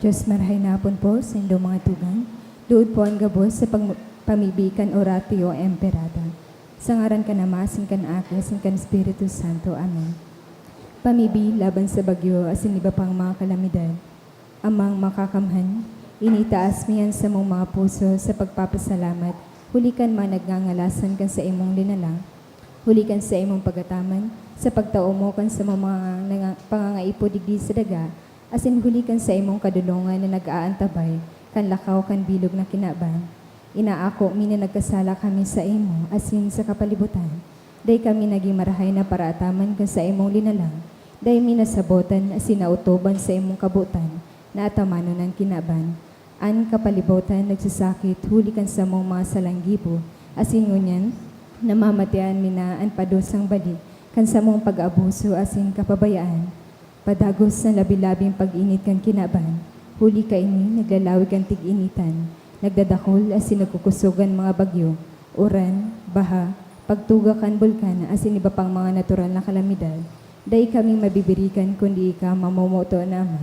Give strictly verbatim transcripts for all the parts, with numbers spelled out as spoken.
Diyos, marahay na hapon po sa indong mga tugang. Duod po an gabos sa pag-, pamibi kan Oratio Imperata. Sa ngaran kan Ama, asin kan Aki, asin kan Espiritu Santo. Amen. Pamibi laban sa bagyo asin iba pang mga kalamidad. Amang Makakamhan, initaas mi an samong mga puso sa pagpapasalamat huli kan mga nagngangalas kan saimong linalang, huli kan saimong pagataman sa pagtao mo kan samong mga nanga-, pangangaipo digdi sa daga, asin huli kan saimong kadolongan na nag-aantabay kan lakaw kan bilog na kinaban. Inaako mi na nagkasala kami saimo asin sa kapalibutan. Dai kami nagin marahay na paraataman kan saimong linalang. Dai mi nasabotan asin naotob an saimong kabotan na atamanon an kinaban. An kapalibotan nagsasakit huli kan samong mga salang gibo, asin ngunyan, namamatean mi na an padusang balik kan samong pag-abuso asin kapabayaan. Padagos na labi-labing pag-init kan kinaban, huli kaini naglalawig an tig-initan, nagdadakul asin nagkukusog an mga bagyo, uran, baha, pagtuga kan bulkan asin iba pang mga natural na kalamidad. Dai kami mabibirikan kundi ika, mamomoton na Ama.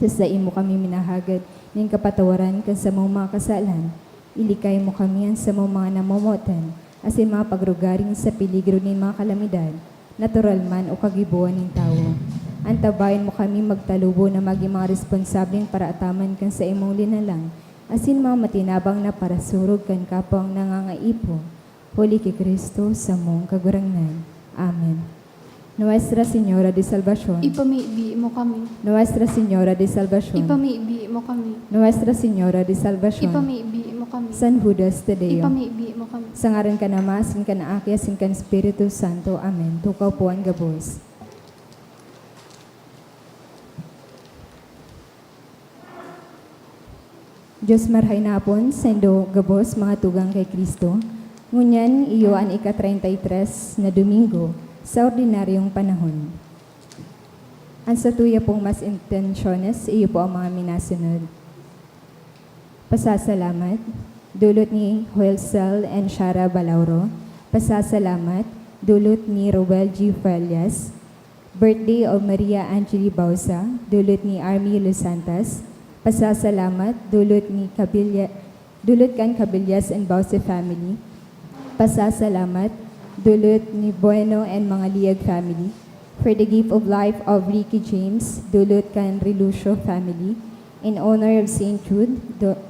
Sa saimo kami minahagad nin kapatawaran kan samong mga kasalan. Ilikay mo kami an samong mga namomotan asin mga pagrugaring sa peligro nin mga kalamidad, natural man o kagiboan nin tawo. Antabayan mo kami magtalubo na magin mga responsableng paraataman kan saimong linalang asin mga matinabang na parasurog kan kapwang nangangaipo. Huli ki Cristo, samong Kagurangnan. Amen. Nuestra Señora de Salvacion. Ipamibi mo kami. Nuestra Señora de Salvacion. Ipamibi mo kami. Nuestra Señora de Salvacion. Ipamibi mo kami. San Judas Tadeo. Ipamibi mo kami. Sa ngaran kan Ama, asin kan Aki, asin kan Espiritu Santo. Amen. Tukaw po an gabos. Diyos, marahay na hapon saindo gabos, mga tugang kay Cristo. Ngunyan, iyo an ika-treinta y tres na Domingo sa ordinaryong panahon. An satuya pong mas intensyones, iyo po ang mga minasunod. Pasasalamat, dulot ni Joelcel and Shara Balauro. Pasasalamat, dulot ni Roel G. Fuelles. Birthday of Maria Angeli Bausa, dulot ni Army Lusantas. Pasasalamat, dulot ni Kabilla-, dulot kan Cabillas and Bausa family. Pasasalamat, dulot ni Bueno and Mangaliag family. For the gift of life of Ricky James, dulot kan Relucio family. In honor of Saint Jude, du-,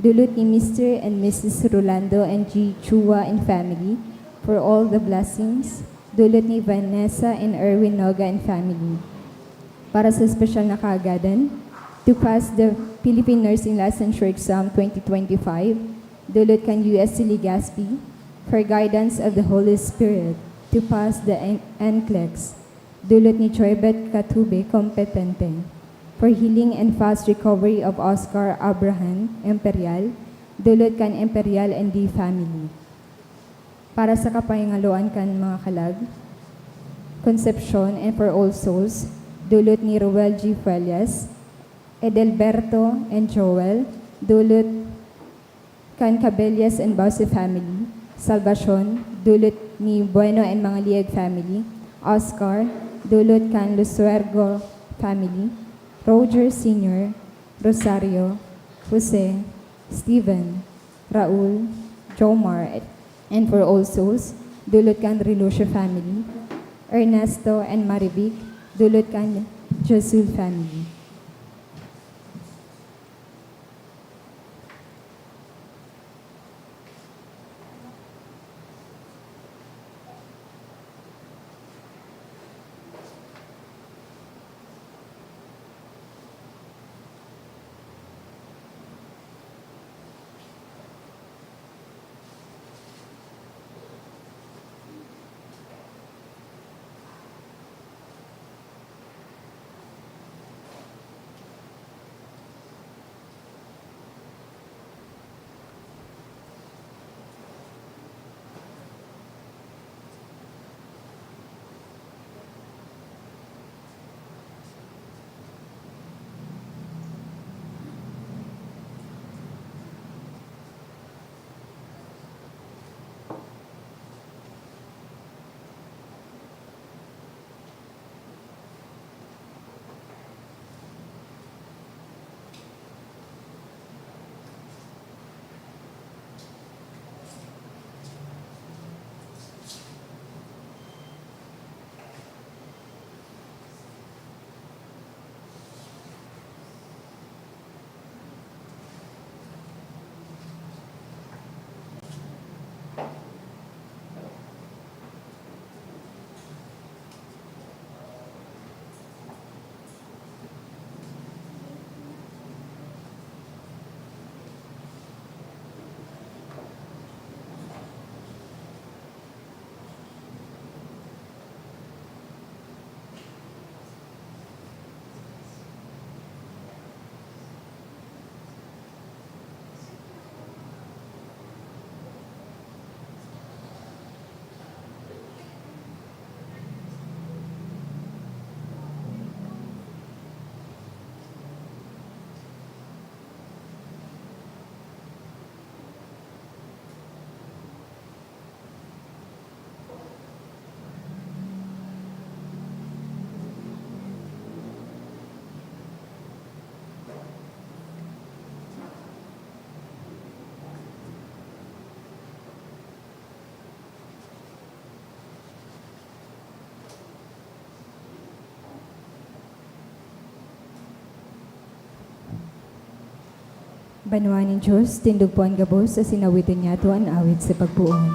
dulot ni Mister and Missus Rolando and G. Chua and family. For all the blessings, dulot ni Vanessa and Erwin Noga and family. Para sa espesyal na kaagadan, to pass the Philippine Nursing Licensure Exam twenty twenty-five, dulot kan U S C Legazpi. For guidance of the Holy Spirit, to pass the N-, NCLEX, dulot ni Joybeth Katube, kompetente. For healing and fast recovery of Oscar Abraham, Imperial, dulot kan Imperial and D family. Para sa kapahingaloan kan mga kalag, Concepcion and for all souls, dulot ni Roel G. Fuelles, Edelberto and Joel, dulot kan Cabellas and Bausi family. Salvacion, dulot ni Bueno and Mangaliag family. Oscar, dulot kan Lusuergo family. Roger Senior, Rosario, Jose, Steven, Raul, Jomar, and for all souls, dulot kan Relucio family. Ernesto and Marivic, dulot kan Josul family. Banwa nin Dios, tindog po an gabos asin awiton niyato an awit sa pagpoon.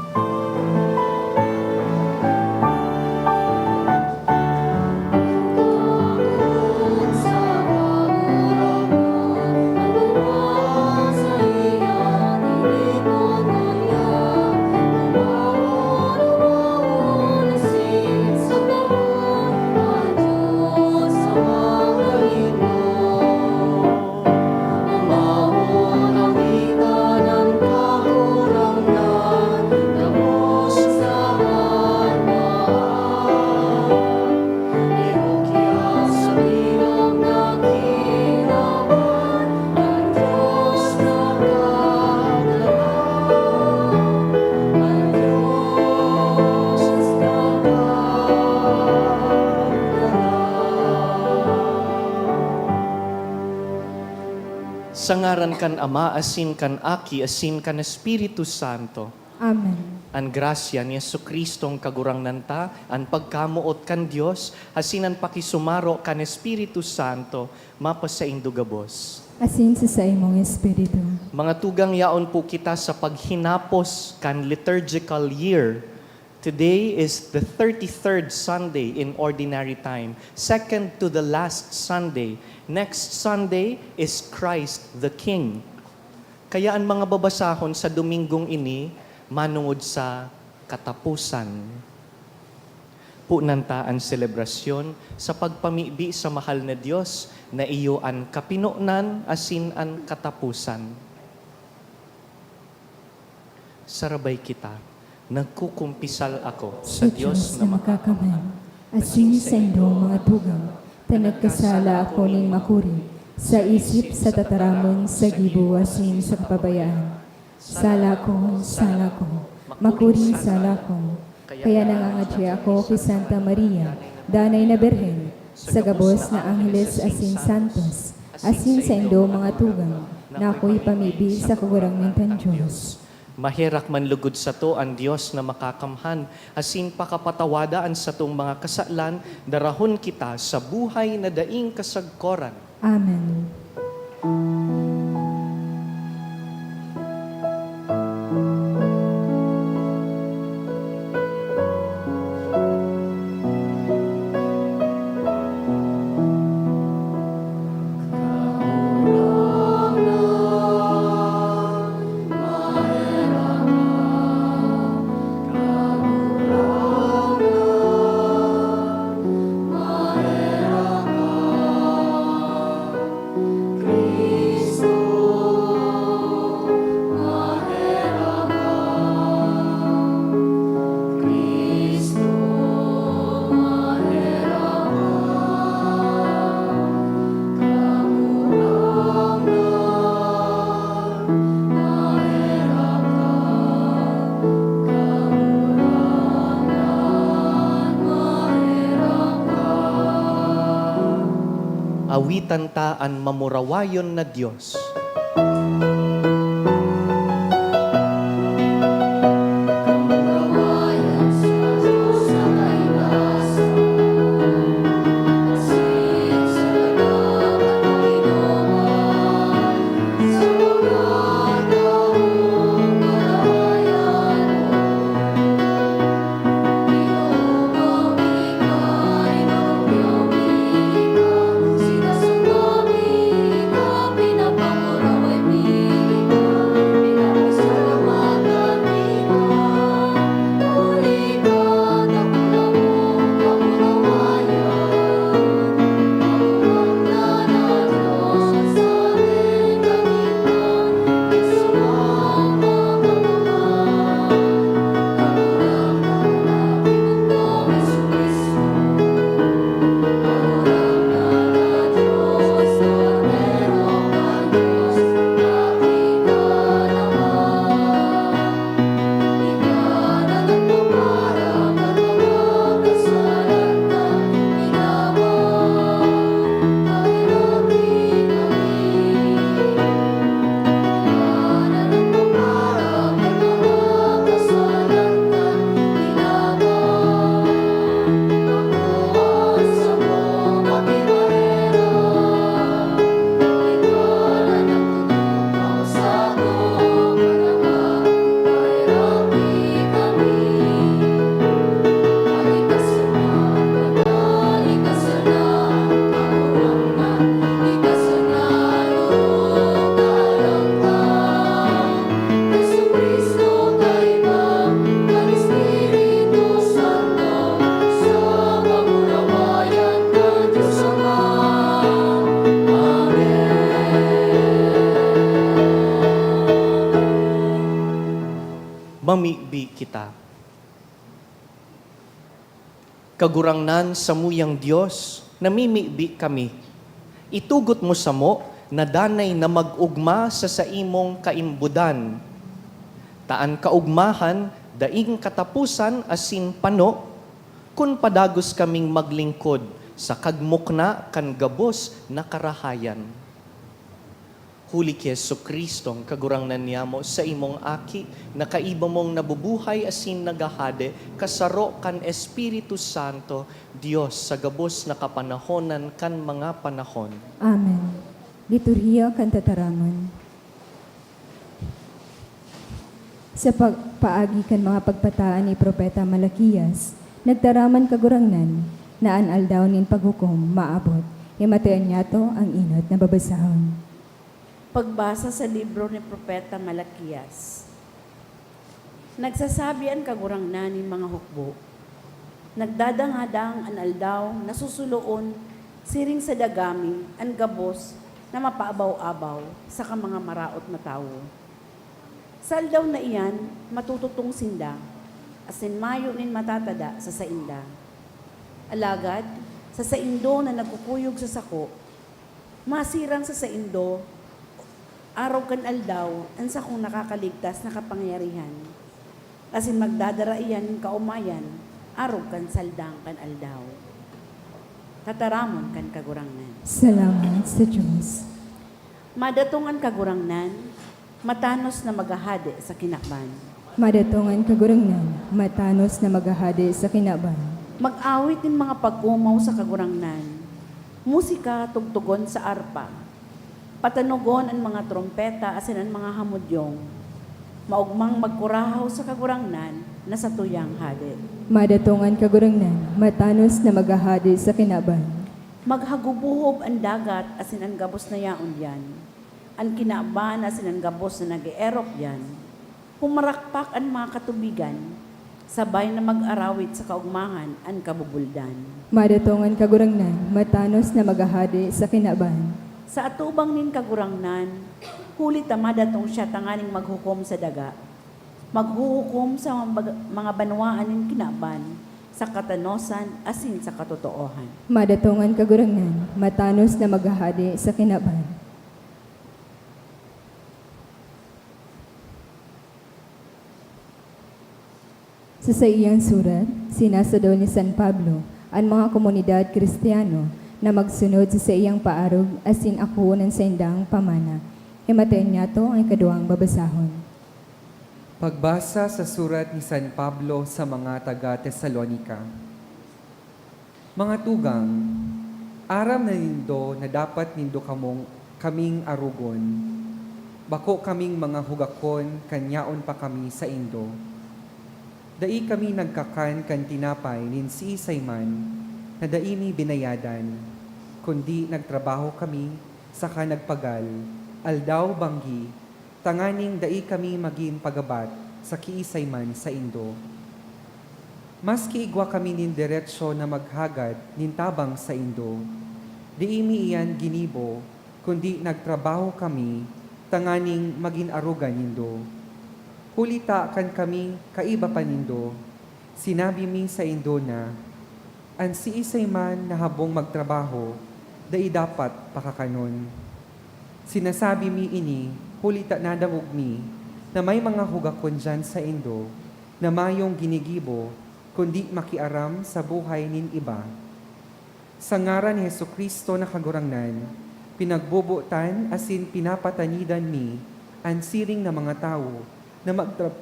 Sa ngaran kan Ama, asin kan Aki, asin kan Espiritu Santo. Amen. An grasya ni Jesu-Cristong Kagurangnan ta, an pagkamoot kan Dios, asin an pakisumaro kan Espiritu Santo, mapasaindo gabos. Asin sa saimong espiritu. Mga tugang, yaon po kita sa paghinapos kan liturgical year. Today is the thirty-third Sunday in ordinary time, second to the last Sunday. Next Sunday is Christ the King. Kaya an mga babasahon sa Dominggong ini manongod sa kataposan. Punan ta an selebrasyon sa pagpamibi sa mahal na Dios na iyo an kapinonan asin an kataposan. Sarabay kita, nagkukumpisal ako sa Dios na makakamhan, asin sa indong mga tugang, ta nagkasala ako nin makuri, sa isip, sa tataramon, sa gibo, asin sa kapabayaan. Sala ko, sala ko, makuring sala ko. Kaya nangangadya ako ki Santa Maria, danay na Birhen, sa gabos na angheles asin santos, asin saindo mga tugang, na ako ipamibi sa Kagurangnan kan Dios. Maherak man lugod sato an Dios na makakamhan, asin pakapatawada an satong mga kasalan, darahon kita sa buhay na daing kasagkoran. Amen. Awitan ta an mamurawayon na Dios. Mamibi kita. Kagurangnan, samuyang Dios, namimibi kami. Itugot mo samo na danay na mag-ogma sa saimong kaimbodan. Ta an kaogmahan daing kataposan asin pano, kun padagos kaming maglingkod sa kagmukna kan gabos na karahayan. Huli ki Jesu-Cristong Kagurangnan niyamo, saimong Aki, na kaiba mong nabubuhay asin naghahade, kasaro kan Espiritu Santo, Dios sa gabos na kapanahonan kan mga panahon. Amen. Liturhiya kan Tataramon. Sa pag-, paagi kan mga pagpataan ni Propeta Malaquias, nagtaraman Kagurangnan na an aldaw nin paghukom maabot. Himatean niyato an enot na babasahon. Pagbasa sa libro ni Propeta Malaquias. Nagsasabi an Kagurangnan nin mga hukbo, "Nagdadangadang an aldaw na susuloon siring sa dagami an gabos na mapaabaw-abaw saka mga maraot na tawo. Sa aldaw na iyan, matututong sinda, asin mayo nin matatada sa sainda. Alagad, sa saindo na nagkukuyog sa sako, masirang sa saindo, arog kan aldaw, an sakong nakakaligtas na kapangyarihan, asin magdadara iyan nin kaomayan, arog kan saldang kan aldaw." Tataramon kan Kagurangnan. Salamat sa Dios. Madatong an Kagurangnan, matanos na maghahade sa kinaban. Madatong an Kagurangnan, matanos na maghahade sa kinaban. Mag-awit nin mga pag-omaw sa Kagurangnan, musika tugtugon sa arpa. Patanogon an mga trompeta asin an mga hamodyong. Maogmang magkurahaw sa Kagurangnan na satuyang Hade. Madatong an Kagurangnan, matanos na maghahade sa kinaban. Maghagubohob an dagat asin an gabos na yaon diyan, an kinaban asin an gabos na nag-eerok diyan. Pumarakpak an mga katubigan, sabay na mag-arawit sa kaogmahan an kabubuldan. Madatong an Kagurangnan, matanos na maghahade sa kinaban. Sa atubang nin Kagurangnan, huli ta madatong siya tanganing maghukom sa daga, maghuhukom sa mga bag-, mga banwaan nin kinaban, sa katanosan asin sa katotoohan. Madatong an Kagurangnan, matanos na maghahade sa kinaban. Sa saiyang surat, sinasadol ni San Pablo an mga komunidad Kristiyano na magsunod sa saiyang paarog asin akoon an saindang pamana. Himatean niyato an ikaduwang babasahon. Pagbasa sa surat ni San Pablo sa mga taga Tesalonica. Mga tugang, aram na nindo na dapat nindo kamong, kaming arogon. Bako kaming mga hugakon kan yaon pa kami saindo. Dai kami nagkakan kan tinapay nin siisay man na dai mi binayadan, kundi nagtrabaho kami saka nagpagal, aldaw-banggi, tanganing dai kami magin pagabat sa kiisay man saindo. Maski igwa kami nin deretso na maghagad nin tabang saindo, dai mi iyan ginibo, kundi nagtrabaho kami tanganing magin arogan nindo. Huli ta kan kami kaiba pa nindo, sinabi mi saindo na, an siisay man na habong magtrabaho, dai dapat pakakanon. Sinasabi mi ini huli ta nadangog mi na may mga hugakon diyan saindo na mayong ginigibo kundi makiaram sa buhay nin iba. Sa ngaran ni Jesu-Cristo na Kagurangnan, pinagbobotan asin pinapatanidan mi an siring na mga tawo na magtra-,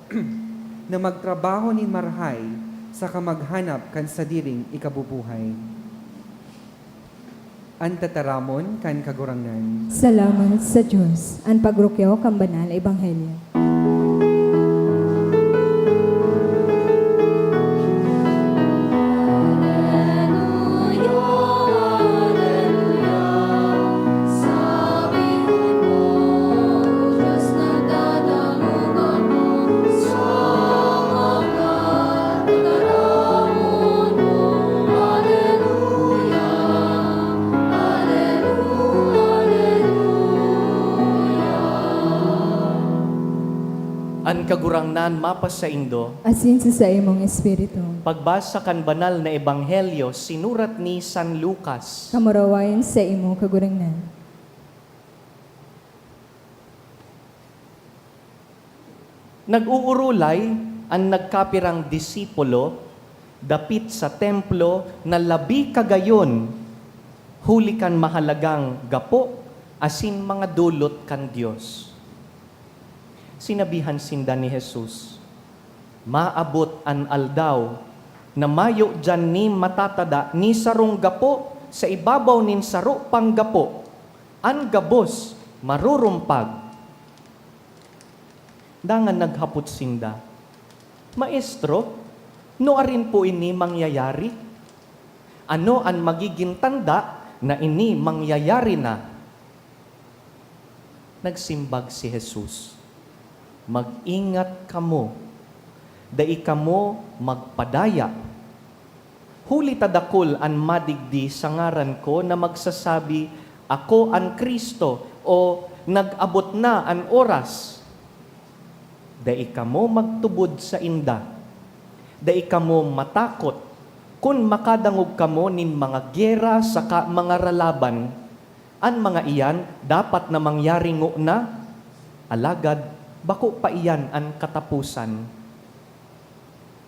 na magtrabaho nin marahay saka maghanap kan sadiring ikabubuhay. An tataramon kan Kagurangnan. Salamat sa Dios. An pagrukyaw kan Banal na Ebanghelyo. Kagurangnan mapasaindo. Asin sa saimong espiritu. Pagbasa kan Banal na Ebanghelyo sinurat ni San Lucas. Kamurawayan sa imo, Kagurangnan. Nag-uurulay an nagkapirang disipulo dapit sa Templo na labi kagayon huli kan mahalagang gapo asin mga dolot kan Dios. Sinabihan sinda ni Jesus, "Maabot an aldaw na mayo diyan ni matatada ni sarong gapo sa ibabaw nin saro pang gapo, an gabos marurumpag." Dangan naghapot sinda, "Maestro, nuarin po ini mangyayari? Ano an magigin tanda na ini mangyayari na?" Nagsimbag si Jesus, "Mag-ingat kamo, dai kamo magpadaya. Huli ta dakul an madigdi sa ngaran ko na magsasabi, 'Ako an Cristo,' o, 'Nag-abot na an oras.' Dai kamo magtubod sainda. Dai kamo matakot kun makadangog kamo nin mga gera saka mga ralaban. An mga iyan dapat na mangyari ngona, alagad bako pa iyan an kataposan."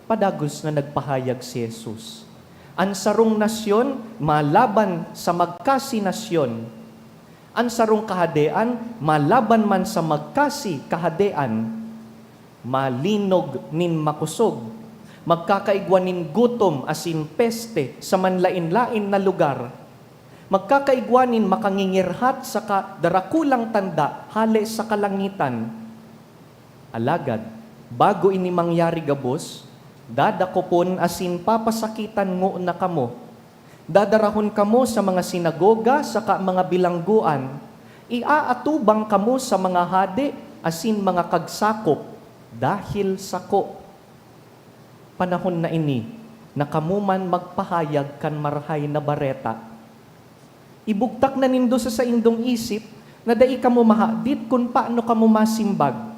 Padagos na nagpahayag si Jesus, "An sarong nasyon malaban sa magkasi nasyon, an sarong kahadean malaban man sa magkasi kahadean. Malinog nin makosog, magkakaigwa nin gutom asin peste sa manlaen-laen na lugar. Magkakaigwa nin makangingirhat saka darakulang tanda hale sa kalangitan. Alagad, bago ini mangyari gabos, dadakopon asin papasakitan ngona kamo. Dadarahon kamo sa mga sinagoga saka mga bilanggoan. Iaatubang kamo sa mga hade asin mga kagsakop dahil sako. Panahon na ini na kamo man magpahayag kan Marahay na Bareta. Ibugtak na nindo sa saindong isip na dai kamo mahadit kun paano kamo masimbag.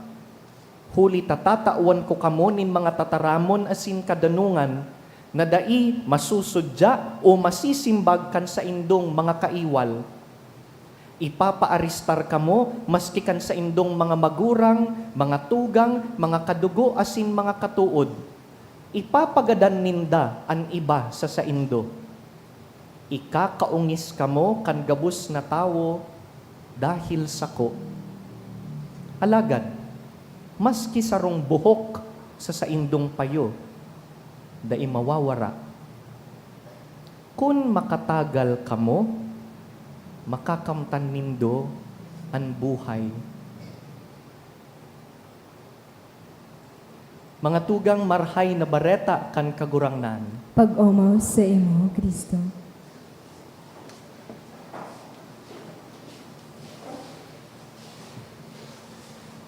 Huli ta tatawan ko kamo nin mga tataramon asin kadanongan na dai masusudya o masisimbag kan saindong mga kaiwal. Ipapaarestar kamo maski kan saindong mga magurang, mga tugang, mga kadugo asin mga katood. Ipapagadan ninda an iba sa saindo. Ikakaongis kamo kan gabos na tawo dahil sako. Alagad, maski sarong buhok sa saindong payo, dai mawawara. Kun makatagal kamo, makakamtan nindo an buhay. Mga tugang, Marahay na Bareta kan Kagurangnan. Pag-omaw sa imo, Cristo.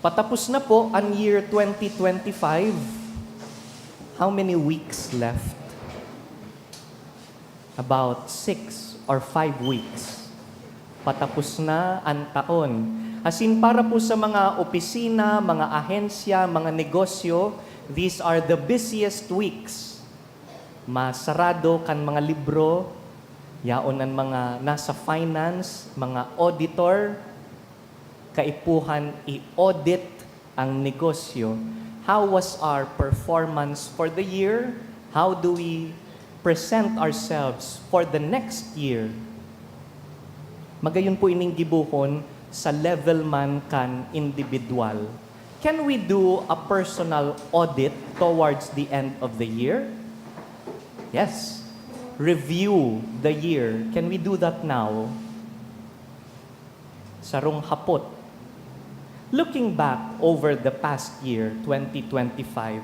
Patapos na po ang year twenty twenty-five. How many weeks left? About six or five weeks. Patapos na ang taon. Asin para po sa mga opisina, mga ahensya, mga negosyo, these are the busiest weeks. Masarado kan mga libro, yaon an mga nasa finance, mga auditor, kaipuhan i-audit ang negosyo. How was our performance for the year? How do we present ourselves for the next year? Magayon po ining gibohon sa level man kan individual. Can we do a personal audit towards the end of the year? Yes. Review the year. Can we do that now? Sarong hapot. Looking back over the past year, twenty twenty-five,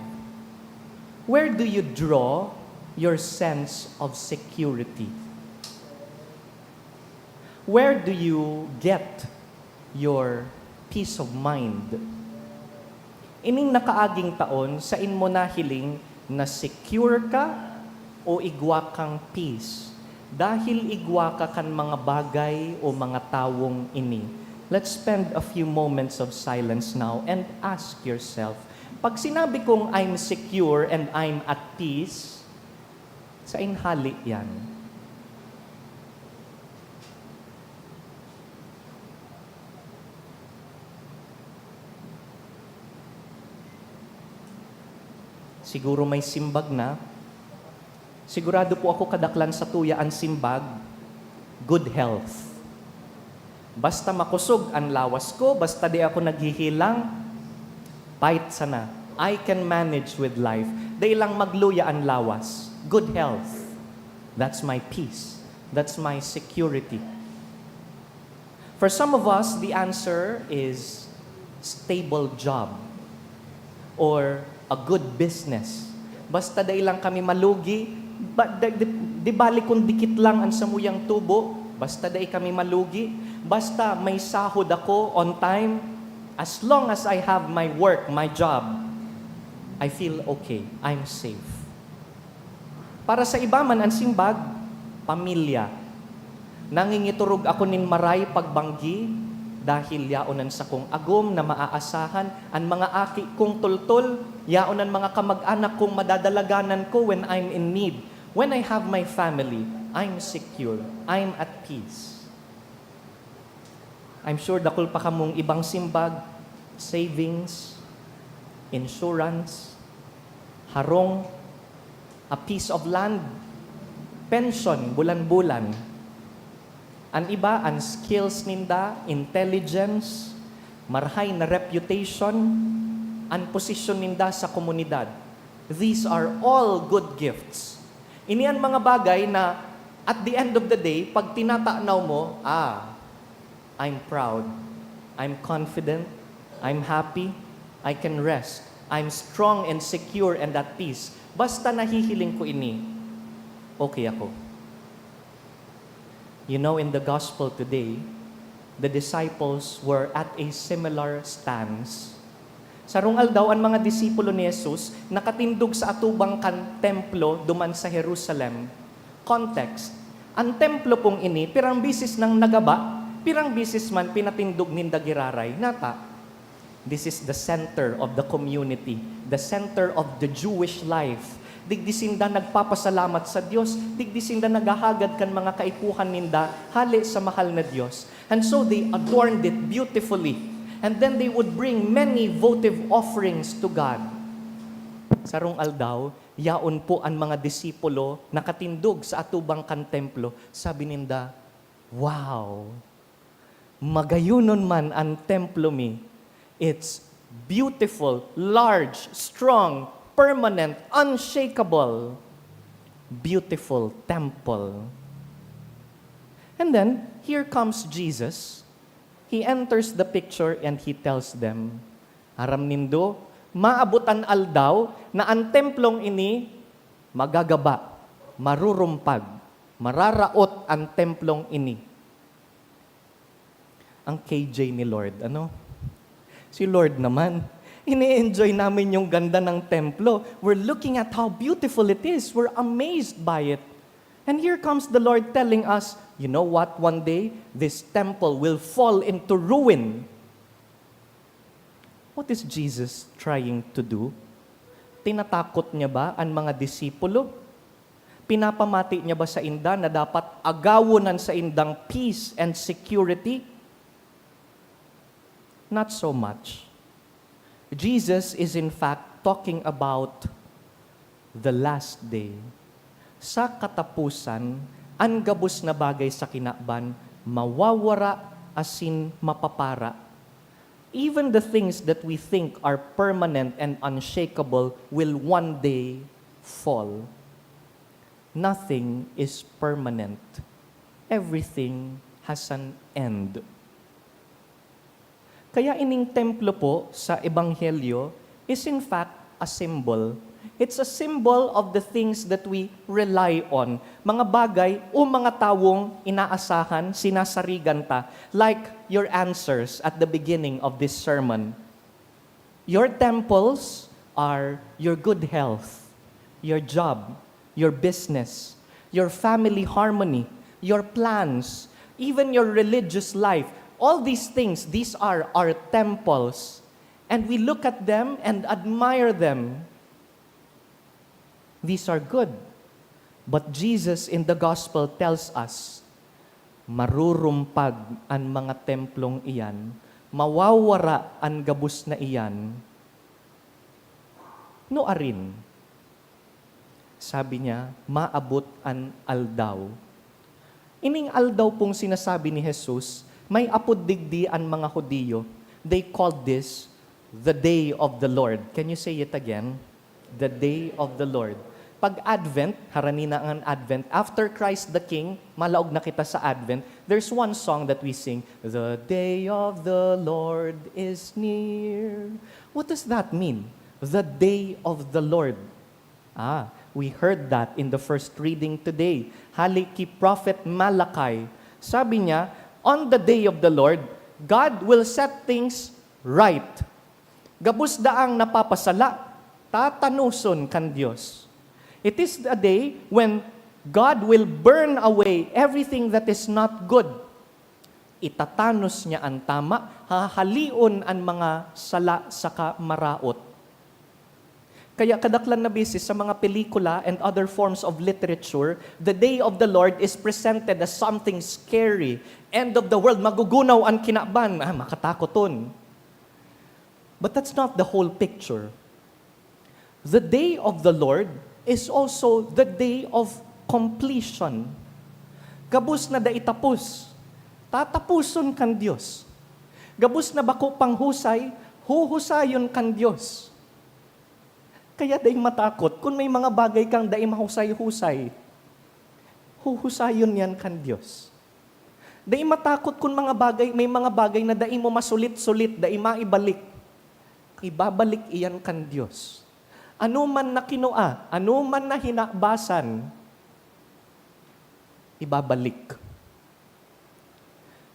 where do you draw your sense of security? Where do you get your peace of mind? Ining nakaaging taon, sain mo nahiling na secure ka o igwa kang peace dahil igwa ka kan mga bagay o mga tawong ini? Let's spend a few moments of silence now and ask yourself, Pag sinabi kong I'm secure and I'm at peace, saen hale yan? Siguro may simbag na. Sigurado po ako kadaklan sa tuya an simbag, good health. Basta makosog an lawas ko, basta di ako naghihilang, pait sana. I can manage with life. Dai lang magluya an lawas. Good health. That's my peace. That's my security. For some of us, the answer is stable job or a good business. Basta dai lang kami malugi, ba, di, di, di bali kung dikit lang ang samuyang tubo, basta dai kami malugi, basta may sahod ako on time, as long as I have my work, my job, I feel okay, I'm safe. Para sa iba man an simbag, pamilya. Nangingiturog ako nin maray pagbanggi, dahil yaon an sakong agom na maaasahan, an mga aki kong tultol, yaon an mga kamag-anak kong madadalaganan ko when I'm in need. When I have my family, I'm secure, I'm at peace. I'm sure dakul pa kamong ibang simbag, savings, insurance, harong, a piece of land, pension bulan-bulan. An iba, an skills ninda, intelligence, marahay na reputation, an posisyon ninda sa komunidad. These are all good gifts. Ini an mga bagay na, at the end of the day, pag tinatanaw mo, ah, I'm proud, I'm confident, I'm happy, I can rest, I'm strong and secure and at peace. Basta nahihiling ko ini, okay ako. You know, in the gospel today, the disciples were at a similar stance. Sarong aldaw, an mga disipulo ni Jesus nakatindog sa atubang kan templo duman sa Jerusalem. Context, an templo pong ini, pirang bisis nang nagaba, pirang bisis man pinatindog ninda giraray. Nata, this is the center of the community, the center of the Jewish life. Digdi sinda nagpapasalamat sa Dios, digdi sinda naghahagad kan mga kaipuhan ninda hale sa mahal na Dios. And so they adorned it beautifully. And then they would bring many votive offerings to God. Sarong aldaw, yaon po an mga disipulo nakatindog sa atubang kan templo. Sabi ninda, "Wow! Magayonon man an templo mi. It's beautiful, large, strong, permanent, unshakable. Beautiful temple." And then, here comes Jesus. He enters the picture and he tells them, "Aram nindo, maabot an aldaw na an templong ini magagaba, marurumpag, mararaot an templong ini." Ang K J ni Lord, ano? Si Lord naman, ini-enjoy namin yung ganda ng templo. We're looking at how beautiful it is. We're amazed by it. And here comes the Lord telling us, "You know what? One day, this temple will fall into ruin." What is Jesus trying to do? Tinatakot niya ba an mga disipulo? Pinapamati niya ba sainda na dapat agawon an saindang peace and security? Not so much. Jesus is in fact talking about the last day. Sa kataposan, an gabos na bagay sa kinaban mawawara asin mapapara. Even the things that we think are permanent and unshakable will one day fall. Nothing is permanent. Everything has an end. Kaya ining templo po sa Ebanghelyo is in fact a symbol. It's a symbol of the things that we rely on. Mga bagay o mga tawong inaasahan, sinasarigan ta, like your answers at the beginning of this sermon. Your temples are your good health, your job, your business, your family harmony, your plans, even your religious life. All these things, these are our temples. And we look at them and admire them. These are good. But Jesus in the gospel tells us, marurumpag an mga templong iyan, mawawara an gabos na iyan. Nuarin? Sabi niya, maabot an aldaw. Ining aldaw pong sinasabi ni Jesus, may apod digdi an mga Judio. They called this the day of the Lord. Can you say it again? The day of the Lord. Pag Advent, harani na ang Advent, after Christ the King, malaog na kita sa Advent, there's one song that we sing, "The day of the Lord is near." What does that mean? The day of the Lord. Ah, we heard that in the first reading today. Hale ki Prophet Malachi, sabi niya, on the day of the Lord, God will set things right. Gabos daang napapasala, tatanuson kan Dios. It is a day when God will burn away everything that is not good. Itatanos niya an tama, hahaleon an mga sala saka maraot. Kaya kadaklan na beses sa mga pelikula and other forms of literature, the day of the Lord is presented as something scary, end of the world, magugunaw an kinaban. Ah, makatakoton. But that's not the whole picture. The day of the Lord is also the day of completion. Gabos na dai tapos. Tatapuson kan Dios. Gabos na bako pang husay, huhusayon kan Dios. Kaya dai matakot kun may mga bagay kang dai mahusay-husay. Huhusayon yan kan Dios. Dai matakot kun mga bagay, may mga bagay na dai mo masulit-sulit, dai maibalik. Ibabalik iyan kan Dios. Ano man na kinua, ano man na hinabasan, ibabalik.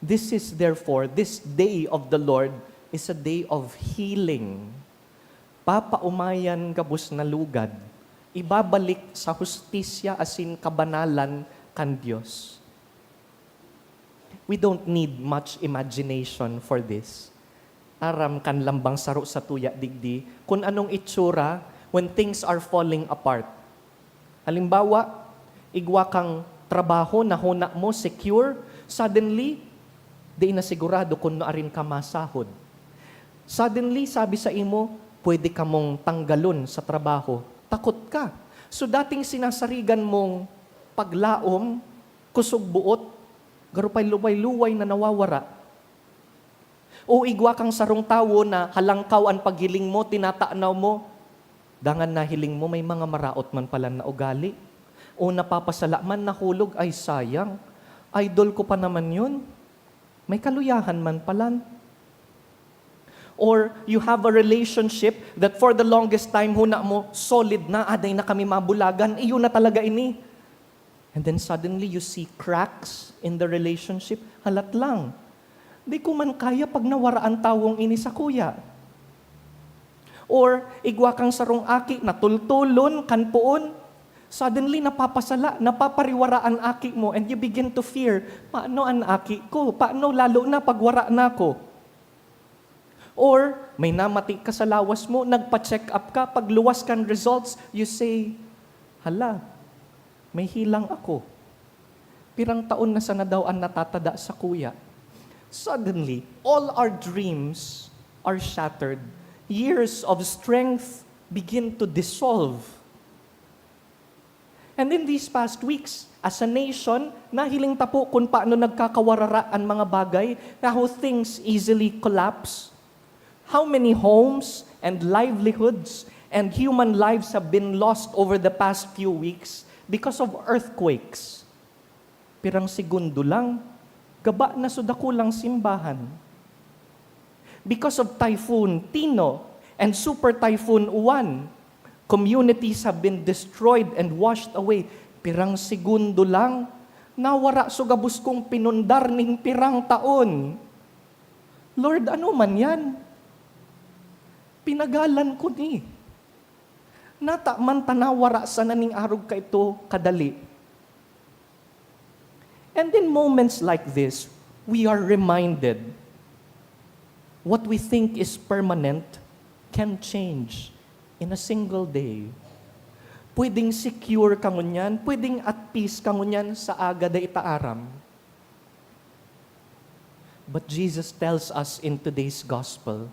This is therefore, this day of the Lord is a day of healing. Papaomayan gabos na lugad, ibabalik sa hustisya asin kabanalan kan Dios. We don't need much imagination for this. Aram kan lambang saro sa tuya digdi kun anong itsura when things are falling apart. Halimbawa, igwa kang trabaho na hona mo secure, suddenly, di na sigurado kun nuarin ka masahod. Suddenly, sabi sa imo, pwede kamong tanggalon sa trabaho. Takot ka. So, dating sinasarigan mong paglaom, kusog buot, garupay-luway-luway na nawawara. O igwa kang sarong tawo na halangkaw an paghiling mo, tinatanaw mo, dangan nahiling mo may mga maraot man pala na ugali. O napapasala man, nahulog, "Ay, sayang. Idol ko pa naman yun. May kaluyahan man palan." Or you have a relationship that for the longest time, huna mo, solid na, aday na kami mabulagan, iyo na talaga ini. And then suddenly, you see cracks in the relationship. Halat lang. Di ko man kaya pag nawara an tawong ini sakuya. Or igwa kang sarong aki na tultulon kan poon. Suddenly, napapasala, napapariwara an aki mo, and you begin to fear, "Paano an aki ko? Paano lalo na pag wara na ako?" Or may namati ka sa lawas mo, nagpa-check up ka, pagluwas kan results, you say, "Hala, may hilang ako. Pirang taon na sana daw an natatada sakuya." Suddenly, all our dreams are shattered. Years of strength begin to dissolve. And in these past weeks, as a nation, nahiling ta po kun paano nagkakawarara an mga bagay, na how things easily collapse. How many homes and livelihoods and human lives have been lost over the past few weeks because of earthquakes? Pirang segundo lang, gaba na so dakulang simbahan. Because of Typhoon Tino and Super Typhoon Uwan, communities have been destroyed and washed away. Pirang segundo lang, nawara so gabos kong pinundar nin pirang taon. Lord, ano man yan? Pinagalan ko ni. Nata man ta nawara sana ning arog kaito kadali. And in moments like this, we are reminded, what we think is permanent can change in a single day. Pwedeng secure ka ngunyan, pwedeng at peace ka ngunyan sa aga dai ta aram. But Jesus tells us in today's gospel,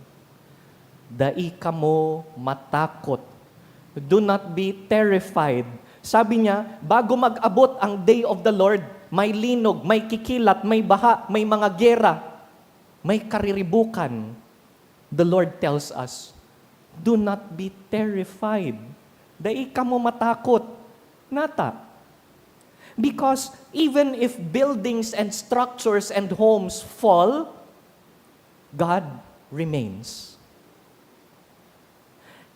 "Dai kamo matakot. Do not be terrified." Sabi niya, bago mag-abot ang day of the Lord, may linog, may kikilat, may baha, may mga gera, may kariribukan. The Lord tells us, "Do not be terrified." Dai kamo matakot. Nata? Because even if buildings and structures and homes fall, God remains.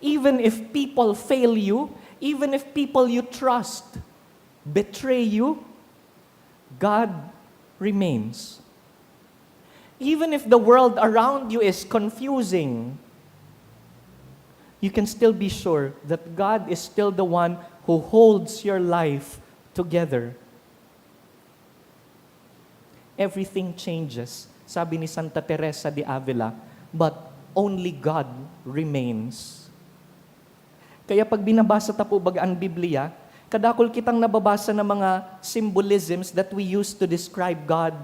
Even if people fail you, even if people you trust betray you, God remains. Even if the world around you is confusing, you can still be sure that God is still the one who holds your life together. Everything changes, sabi ni Santa Teresa de Avila, but only God remains. Kaya pag binabasa ta po baga an Biblia, kadakul kitang nababasa na mga symbolisms that we use to describe God.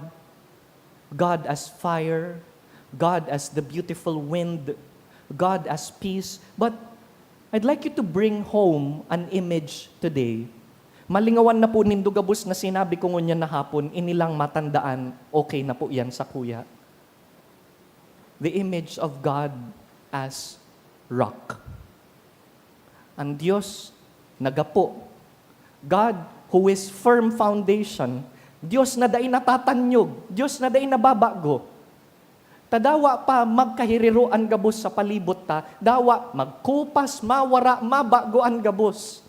God as fire, God as the beautiful wind, God as peace. But I'd like you to bring home an image today. Malingawan na po nindo gabos na sinabi ko ngunyan na hapon, ini lang matandaan, okay na po yan sakuya. The image of God as rock. Ang Diyos na gapo. God who is firm foundation. Diyos na dai natatanyog. Diyos na dai nababago. Ta dawa pa magkahiriroan gabos sa palibot ta, dawa magkupas, mawara, mabago an gabos.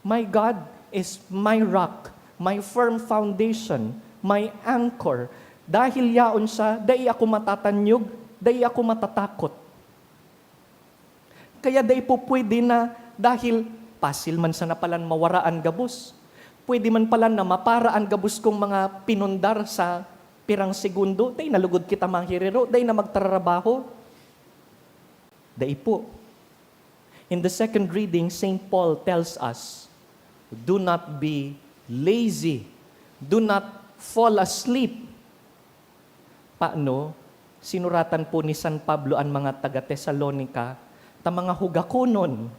My God is my rock, my firm foundation, my anchor. Dahil yaon siya, dai ako matatanyog, dai ako matatakot. Kaya dai po pwede na dahil pasil man sana palan mawara an gabos. Pwede man palan na mapara an gabos kong mga pinundar sa pirang segundo, dai na lugod kita mahiriro, dai na magtrarabaho. Dai po. In the second reading, Saint Paul tells us, "Do not be lazy. Do not fall asleep." Paano? Sinuratan po ni San Pablo an mga taga-Tesalonica ta mga hugakonon.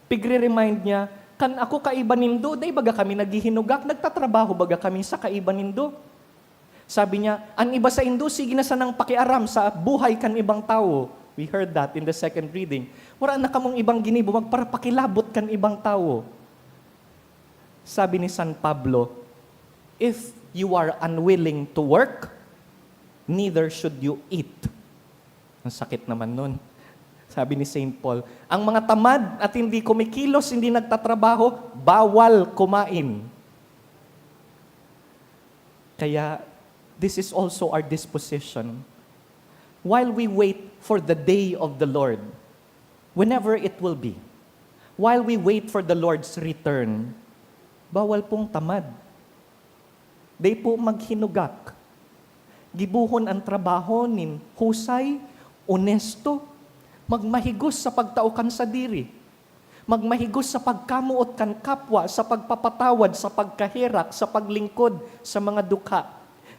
Pigre-remind niya, "Kan ako kaiba nindo, dai baga kami naghihinugak, nagtatrabaho baga kami sa kaiba nindo?" Sabi niya, "An iba saindo, sige na sanang pakiaram sa buhay kan ibang tawo." We heard that in the second reading. "Wara na kamong ibang ginibo, magparapakilabot kan ibang tawo." Sabi ni San Pablo, "If you are unwilling to work, neither should you eat." Ang sakit naman nun. Sabi ni Saint Paul, "Ang mga tamad at hindi kumikilos, hindi nagtatrabaho, bawal kumain." Kaya, this is also our disposition. While we wait for the day of the Lord, whenever it will be, while we wait for the Lord's return, bawal pong tamad. Dai po maghinugak. Gibohon an trabaho nin husay, onesto, magmahigos sa pagtao kan sadiri, magmahigos sa pagkamoot kan kapwa, sa pagpapatawad, sa pagkaherak, sa paglingkod sa mga dukha.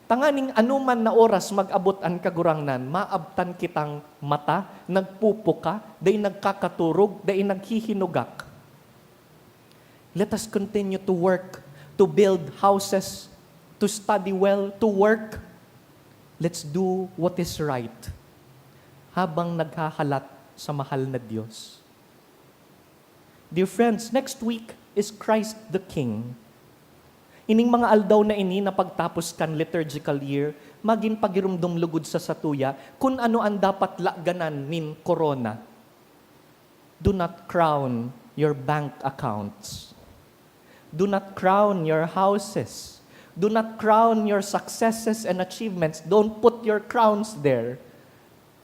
Tanganing anoman na oras mag-abot an Kagurangnan, maabtan kitang mata, nagpupuka, dai nagkakaturog, dai naghihinugak. Let us continue to work, to build houses, to study well, to work. Let's do what is right habang naghahalat sa mahal na Diyos. Dear friends, next week is Christ the King. Ining mga aldaw na ini na pagtapos kan liturgical year, magin pagirumdom lugod sa satuya kun ano an dapat laganan nin korona. Do not crown your bank accounts. Do not crown your houses. Do not crown your successes and achievements. Don't put your crowns there.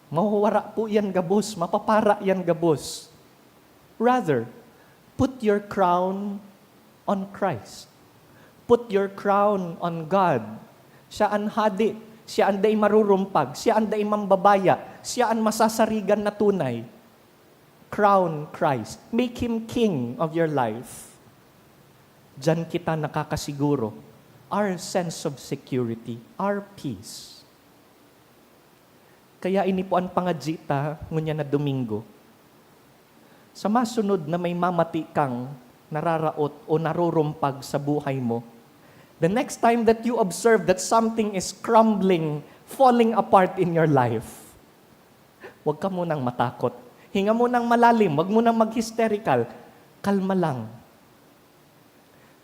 Mawawara po yan gabos, mapapara yan gabos. Rather, put your crown on Christ. Put your crown on God. Siya an hadi, siya an dai marurumpag, siya an dai mambabaya, siya an masasarigan na tunay. Crown Christ. Make Him King of your life. Diyan kita nakakasiguro. Our sense of security, our peace. Kaya ini po an pangadyi ta ngunyan na Domingo. Sa masunod na may mamati kang nararaot o narurumpag sa buhay mo, the next time that you observe that something is crumbling, falling apart in your life, huwag ka munang matakot. Hinga munang malalim, huwag munang mag-hysterical. Kalma lang.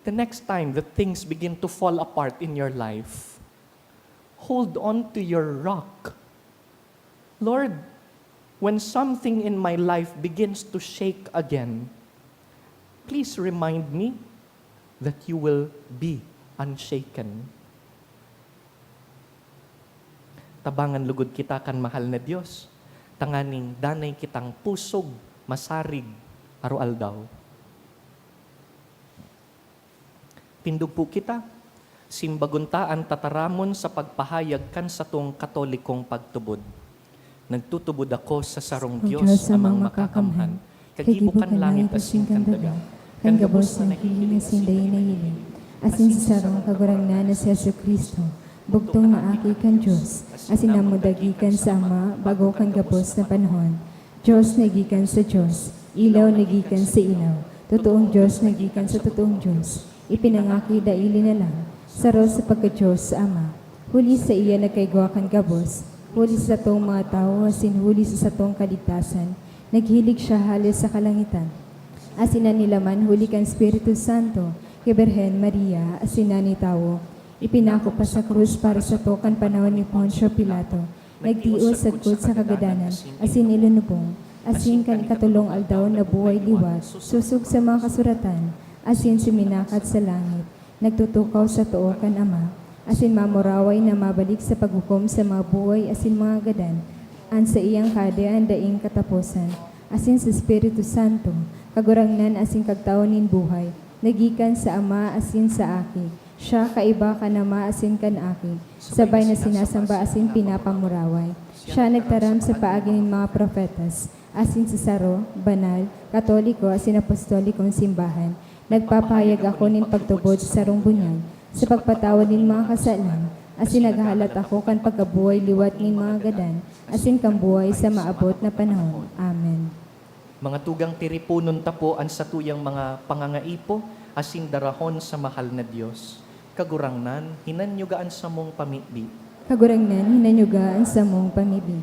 The next time that things begin to fall apart in your life, hold on to your rock. Lord, when something in my life begins to shake again, please remind me that you will be unshaken. Tabangan lugod kita kan mahal na Dios, tanganing danay kitang pusog, masarig, aroaldaw. Tindog po kita. Simbagon ta an tataramon sa pagpahayag kan satong Katolikong pagtubod. Nagtutubod ako sa sarong Diyos, Amang Makakamhan, kagibo kan langit asin kan daga, kan gabos na nahihiling asin dai nahiling, asin sa sarong Kagurangnan na si Jesu-Cristo, bugtong na Aki kan Diyos, asin namudagi kan sa Ama bago kan gabos na panahon. Diyos na gikan sa Diyos, ilaw na gikan sa ilaw, totoong Diyos na gikan sa totoong Diyos, ipinangaki daili na lang, saro sa pagka-Diyos sa Ama. Huli saiya nagkaigwa kan gabos, huli sa satong mga tawo asin huli sa satong kaligtasan, naghilig siya hale sa kalangitan. Asin an nilaman huli kan Espiritu Santo, ki Birhen Maria, asin nagin tawo, ipinako pa sa krus para sato kan panahon ni Poncio Pilato, nagtios sagkod sa kagadanan asin ilunubong, asin kan ikatolong aldaw nabuhay liwat sosog sa mga kasuratan, asin suminakat sa langit, nagtutukaw sa too kan Ama, asin mamuraway na mabalik sa paghukom sa mga buhay asin mga gadan. An saiyang kahadean daing kataposan, asin sa Espiritu Santo, Kagurangnan asin Kagtawo nin buhay, na gikan sa Ama asin sa Aki. Siya kaiba kan Ama asin kan Aki, sabay na sinasamba asin pinapamuraway. Siya nagtaram sa paagi nin mga propetas, asin sa saro, banal, katoliko asin apostolikong simbahan. Nagpapahayag ako nin pagtubod sa sarong bunyag, sa pagpatawad nin mga kasalan, asin naghahalat ako kan pagkabuhay liwat nin mga gadan, asin kan buhay sa maabot na panahon. Amen. Mga tugang, tiriponon ta po an satuyang mga pangangaipo asin darahon sa mahal na Dios. Kagurangnan, hinanyuga an samong pamibi. Kagurangnan, hinanyuga an samong pamibi.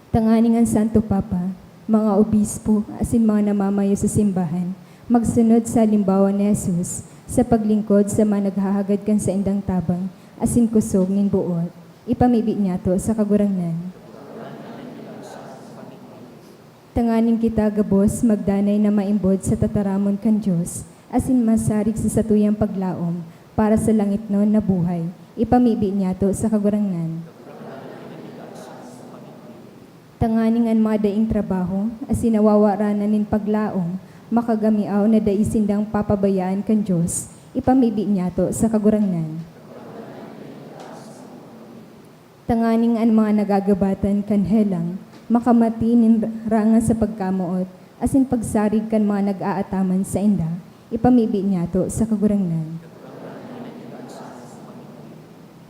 Tanganing an Santo Papa, mga obispo, asin mga namamayo sa simbahan, magsunod sa halimbawa ni Jesus sa paglingkod sa mga naghahagad kan saindang tabang asin kusog nin boot. Ipamibi niyato sa Kagurangnan. Tanganing kita gabos magdanay na maimbod sa tataramon kan Dios, asin masarig sa satuyang paglaom para sa langitnon na buhay. Ipamibi niyato sa Kagurangnan. Tanganing an mga daing trabaho, asin nawawaranan nin paglaom, makagamiaw na dai sindang papabayaan kan Dios. Ipamibi niyato sa Kagurangnan. Tanganing an mga nagagabatan kan helang makamati nin rangas sa pagkamoot asin pagsarig kan mga nag-aataman sainda, ipamibi niyato sa Kagurangnan.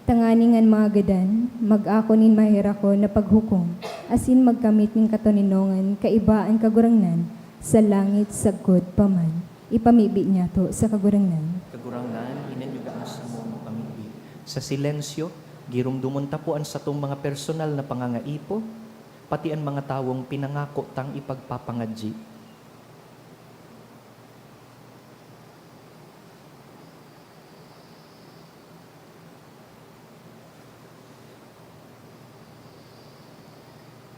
Tanganing an mga gadan mag-ako nin maherakon na paghukom asin magkamit nin katoninongan kaiba an Kagurangnan sa langit sagkod pa man, ipamibi niyato sa Kagurangnan. Kagurangnan, hinanyuga an samong pamibi. Sa silensyo, giromdomon ta po an satong mga personal na pangangaipo, pati an mga tawong pinangako tang ipagpapangadyi.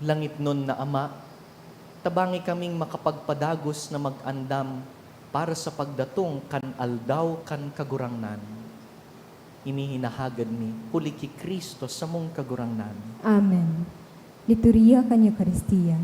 Langitnon na Ama, tabangi kaming makapagpadagos na mag-andam para sa pagdatong kan Aldaw kan Kagurangnan. Ini hinahagad mi huli ki Cristo, samong Kagurangnan. Amen. Liturhiya kan Eukaristia.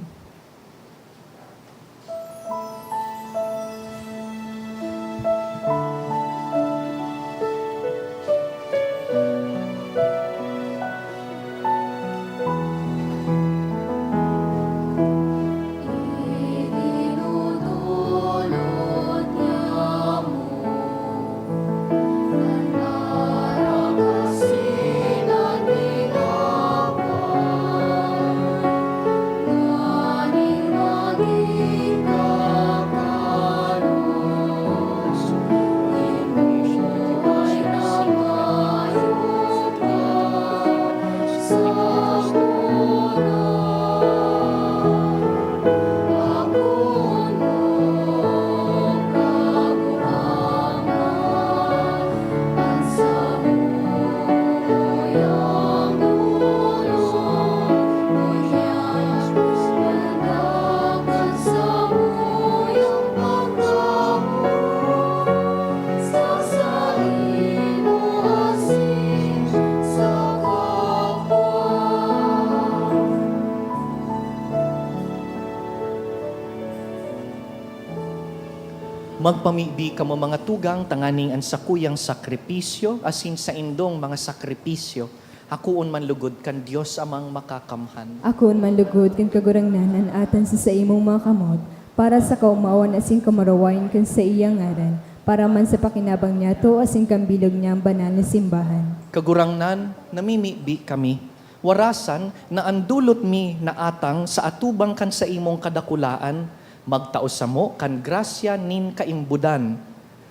Magpamibi kamo, mga tugang, tanganing an sakuyang sakripisyo asin saindong mga sakripisyo hakoon man lugod kan Dios Amang Makakamhan. Akoon man lugod kan Kagurangnan an atan sa saimong mga kamot, para sa kaomawan asin kamurawayan kan saiyang ngaran, para man sa pakinabang niyato asin kan bilog niyang banal na simbahan. Kagurangnan, namimibi kami. Warasan na an dulot mi na atang sa atubang kan saimong kadakulaan, magtao samo kan grasya nin kaimbodan,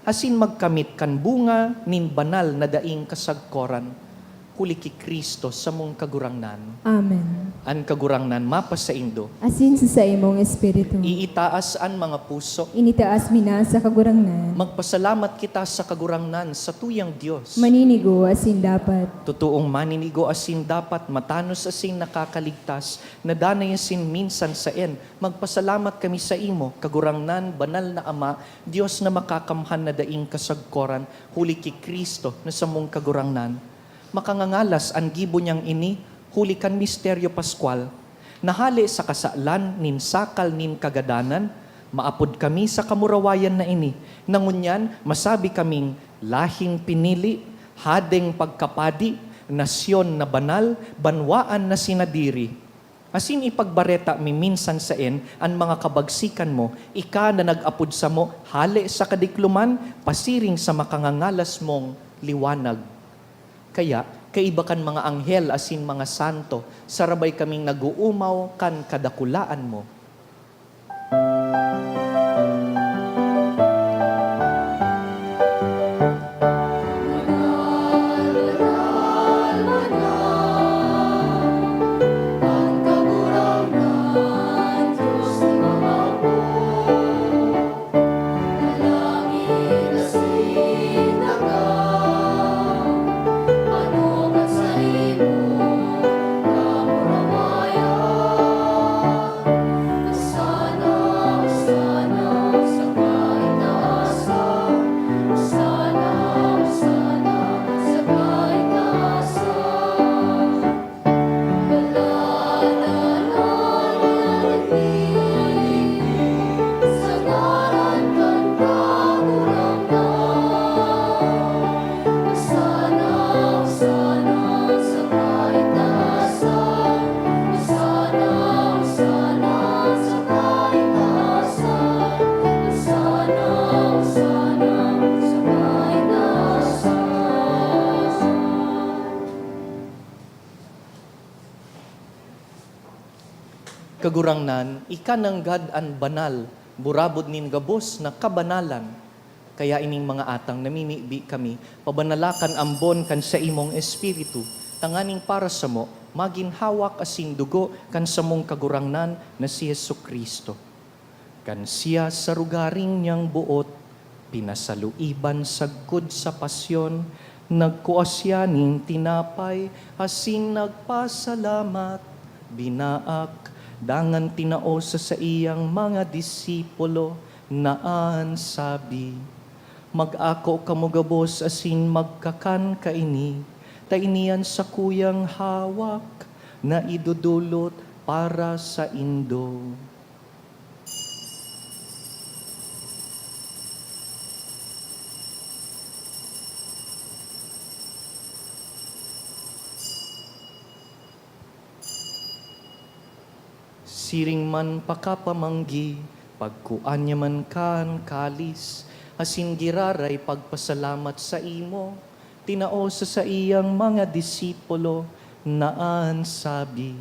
asin magkamit kan bunga nin banal na daing kasagkoran, huli ki Cristo, samong Kagurangnan. Amen. An Kagurangnan mapasaindo. Asin sa saimong espiritu. Iitaas an mga puso. Initaas mi na sa Kagurangnan. Magpasalamat kita sa Kagurangnan, satuyang Dios. Maninigo asin dapat. Totoong maninigo asin dapat, matanos asin nakakaligtas, na danay asin minsan saen, magpasalamat kami saimo, Kagurangnan, banal na Ama, Dios na makakamhan na daing kasagkoran, huli ki Cristo na samong Kagurangnan. Makangangalas an gibo niyang ini, huli kan misteryo paskwal, na hale sa kasalan nin sakal nin kagadanan, maapod kami sa kamurawayan na ini, na ngunyan masabi kaming lahing pinili, hadeng pagkapadi, nasyon na banal, banwaan na sinadiri. Asin ipagbareta mi minsan saen an mga kabagsikan mo, ika na nag-apod samo hale sa kadikloman pasiring sa makangangalas mong liwanag. Kaya, kaiba kan mga anghel asin mga santo, sarabay kaming nag-oomaw kan kadakulaan mo. Kagurangnan, ika nanggad an banal, burabod nin gabos na kabanalan. Kaya ining mga atang namimibi kami, pabanala kan ambon kan saimong Espiritu, tanganing para samo, magin hawak asin dugo kan samong Kagurangnan na si Jesu-Cristo. Kan siya sa rugaring niyang boot, pinasaluiban sagkod sa pasyon, nagkua siya nin tinapay asin nagpasalamat, binaak, dangan tinao sa saiyang mga disipulo na an sabi, "Mag-ako kamo gabos asin magkakan kaini, ta ini an sakuyang hawak na idodolot para saindo." Siring man pakapamanggi, pagkua niya man kan kalis, asin giraray pagpasalamat saimo, tinao sa saiyang mga disipulo na an sabi,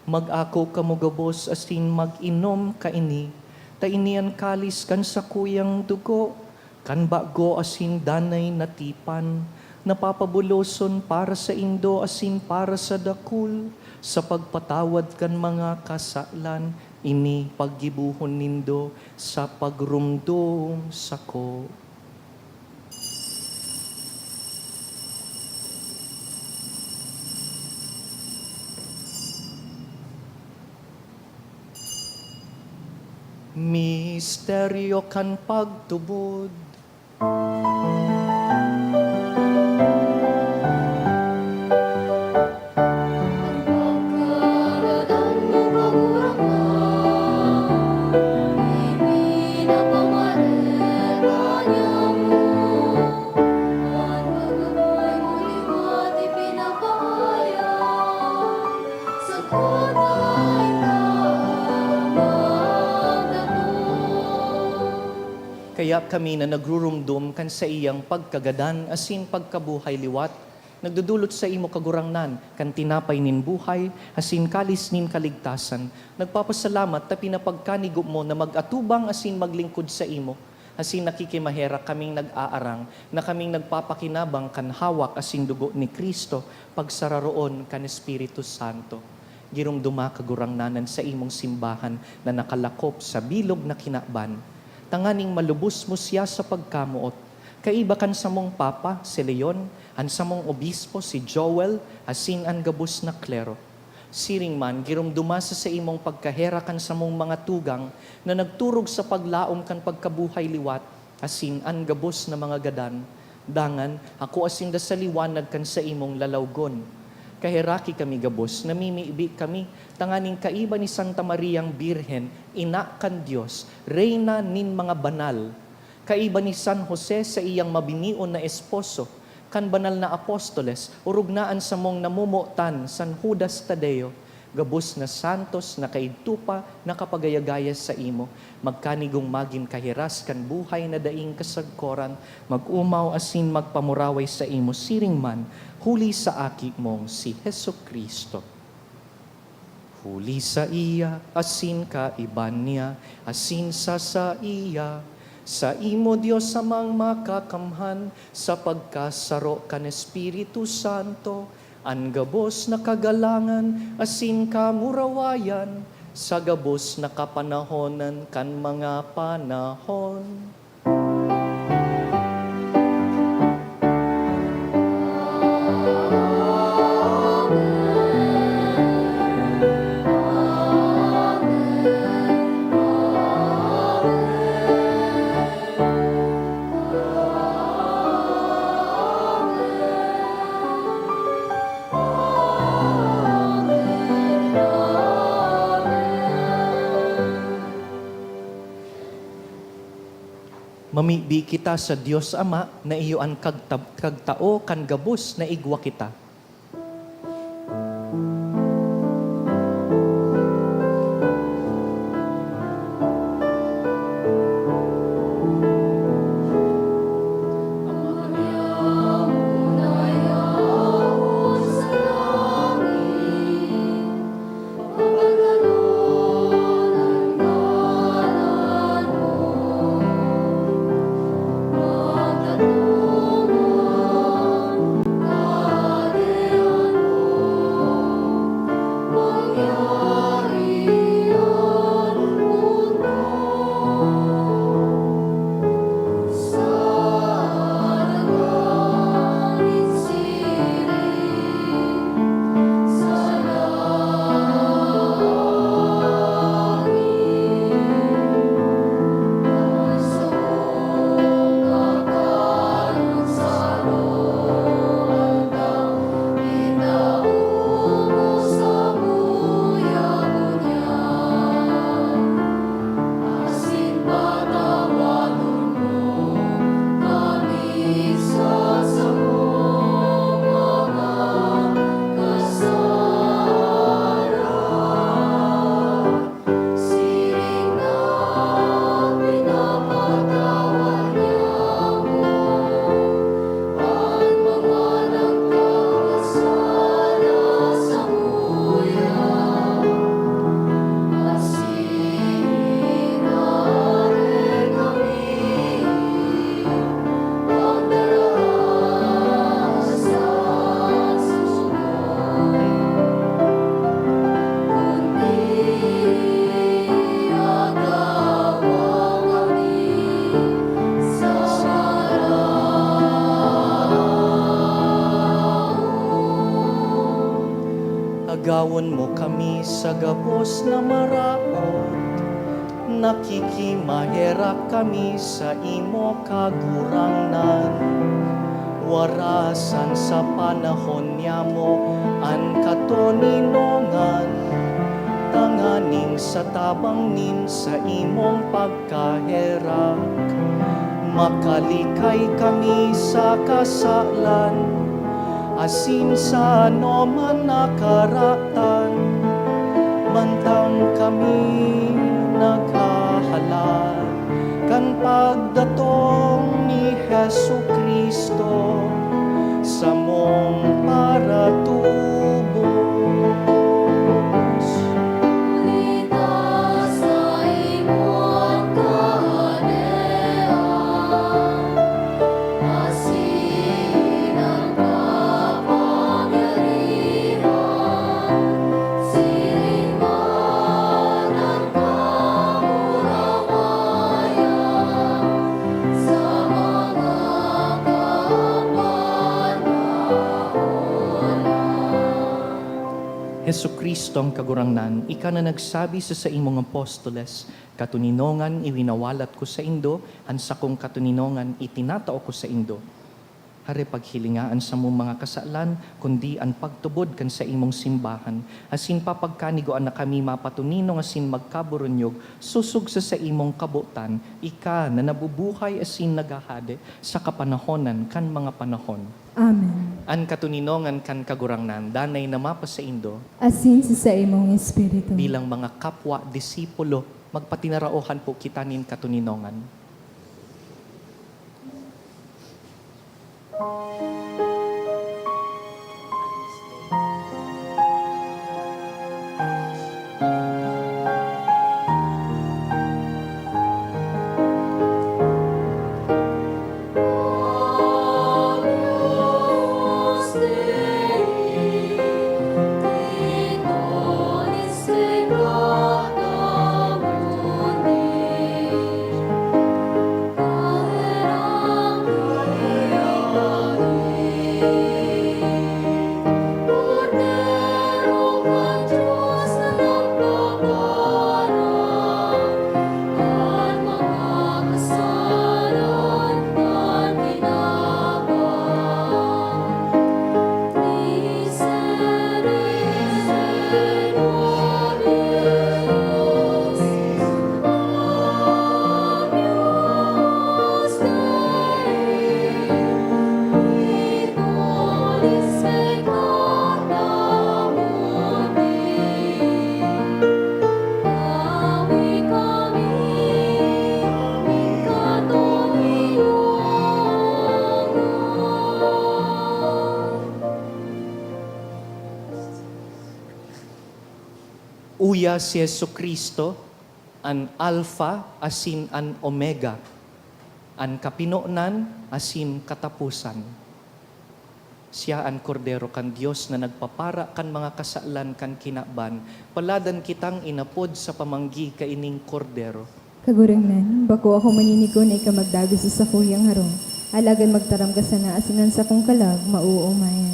"Mag-ako kamo gabos asin mag-inom kaini, ta ini an kalis kan sakuyang dugo, kan bago asin danay na tipan, na papabuloson para saindo asin para sa dakul, sa pagpatawad kan mga kasalan. Ini paggibohon nindo sa pagromdom sako." Misteryo kan pagtubod. Kaya kami na nagrurumdom kan saiyang pagkagadan asin pagkabuhay liwat, nagdodolot saimo, Kagurangnan, kan tinapay nin buhay asin kalis nin kaligtasan. Nagpapasalamat ta pinapagkanigo mo na mag-atubang asin maglingkod saimo, asin nakikimaherak kaming nag-aarang na kaming nagpapakinabang kan hawak asin dugo ni Cristo, pagsararoon kan Espiritu Santo. Giromdoma, Kagurangnan, an saimong simbahan na nakalakop sa bilog na kinaban, tanganing malubos mo siya sa pagkamoot, kaiba kan samong Papa, si Leon, an samong Obispo, si Joel, asin an gabos na klero. Siring man, giromdoma sa saimong pagkaherak an samong mga tugang na nagturog sa paglaom kan pagkabuhay liwat, asin an gabos na mga gadan. Dangan, hakoa sinda sa liwanag kan saimong lalawgon. Kaheraki kami gabos, namimibi kami, tanganing kaiba ni Santa Mariang Birhen, Ina kan Dios, Reyna nin mga banal, kaiba ni San Jose, saiyang mabinion na esposo, kan banal na apostoles, orog na an samong namomotan, San Judas Tadeo, gabos na santos na kaidto pa nakapagayagaya saimo, magkanigong magin kahiras kan buhay na daing kasagkoran, mag-omaw asin magpamuraway saimo siring man, huli sa Aki mong si Jesu-Cristo. Huli saiya, asin kaiba niya, asin sa saiya, saimo, Dios Amang Makakamhan, sa pagkasaro kan Espiritu Santo, an gabos na kagalangan asin kamurawayan sa gabos na kapanahonan kan mga panahon. Mamibi kita sa Dios Ama na iyo an kagtab-, kagtao kan gabos na igwa kita. Agawon mo kami sa gabos na maraot. Nakikimaherak kami saimo, Kagurangnan. Warasan sa panahon nyamo an katoninongan, tanganing sa tabang nin saimong pagkaherak, makalikay kami sa kasalan asin sa anoman na karatan, mantang kami naghahalat kan Pagdatong ni Jesu-Cristo, samong paratubos. Huli ta sa imo an kahadean, asin an kapangyarihan, siring man an kamurawayan, sa mga kapanahonan. Jesu-Cristo an Kagurangnan, ika na nagsabi sa saimong apostoles, "Katoninongan iwinawalat ko saindo, an sakong katoninongan itinatao ko saindo." Hare, paghilinga an samong mga kasalan, kundi an pagtubod kan saimong simbahan, asin papagkanigoan na kami mapatoninong asin magkaburunyog sosog sa saimong kabotan, ika na nabubuhay asin naghahade sa kapanahonan kan mga panahon. Amen. An katoninongan kan Kagurangnan danay na mapasaindo. Asin sa saimong espiritu. Bilang mga kapwa disipulo, magpatinaraohan po kita nin katoninongan. Uya si Jesu-Cristo, an Alfa asin an Omega, an kapinonan asin kataposan. Siya an Kordero kan Dios na nagpapara kan mga kasalan kan kinaban. Paladan kitang inapod sa pamanggi kaining Kordero. Kagurangnan, bako ako maninigo na ika magdagos sa sakuyang harong, alagad magtaram ka sana asin an sakong kalag maoomayan.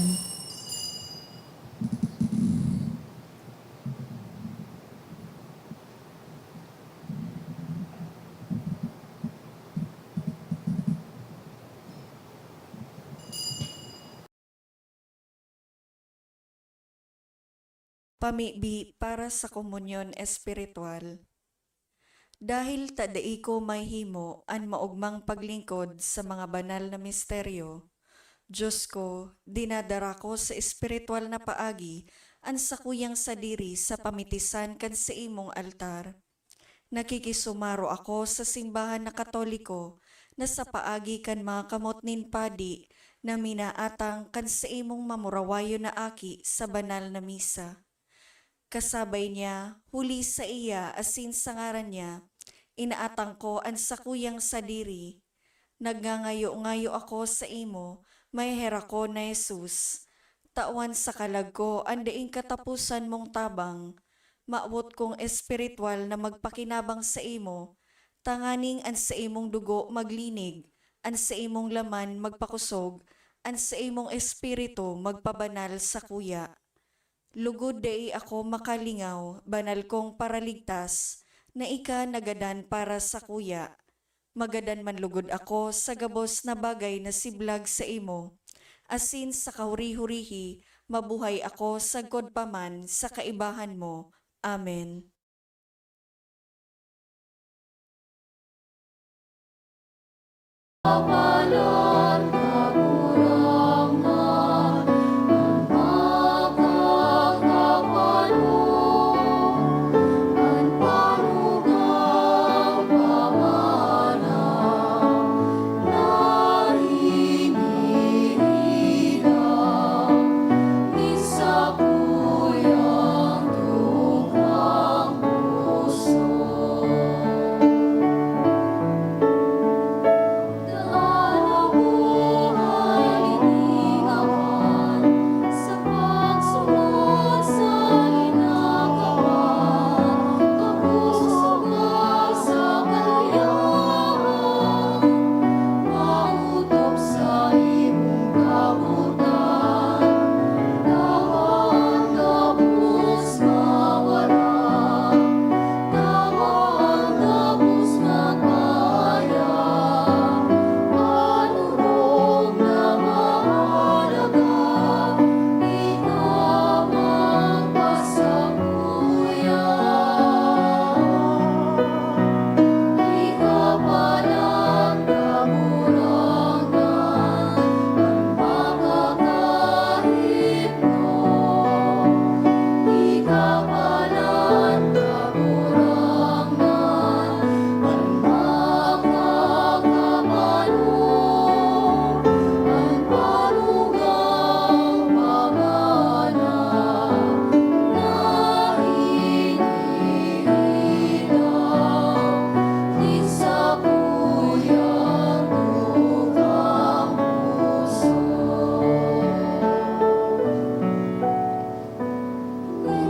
Pamibi para sa komunyon espiritual. Dahil ta dai ko mahimo an maogmang paglingkod sa mga banal na misteryo, Diyos ko, dinadara ko sa espiritual na paagi an sakuyang sadiri sa pamitisan kan saimong altar. Nakikisumaro ako sa simbahan na Katoliko na sa paagi kan mga kamot nin padi na minaatang kan saimong mamurawayon na aki sa banal na misa. Kasabay niya, huli saiya asin sa ngaran niya, inaatang ko an sakuyang sadiri. Nagngangayo-ngayo ako saimo, maheherak ko na Jesus. Tawan sa kalag ko an daing kataposan mong tabang. Mawot kong espiritual na magpakinabang saimo, tanganing an saimong dugo maglinig, an saimong laman magpakosog, an saimong espiritu magpabanal sakuya. Lugod dai ako makalingaw, banal kong Paraligtas, na ika nagadan para sakuya. Magadan man lugod ako sa gabos na bagay na siblag saimo, asin sa kahuri-hurihi mabuhay ako sagkod pa man sa kaibahan mo. Amen.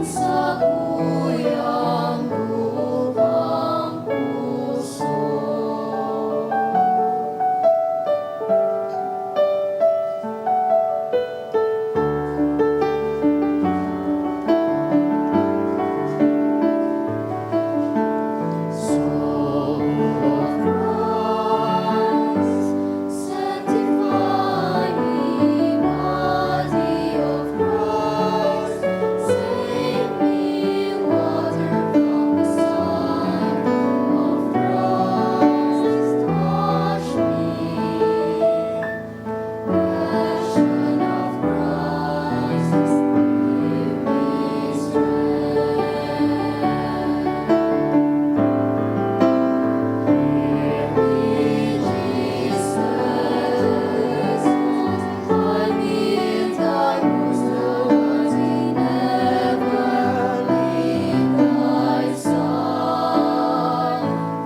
Sakuyang lupang puso. Soul of Christ, sanctify me, body of Christ, save me, water from the side of Christ, wash me. Passion of Christ, give me strength. Give me Jesus, hide me in thy bosom, that I never leave thy side.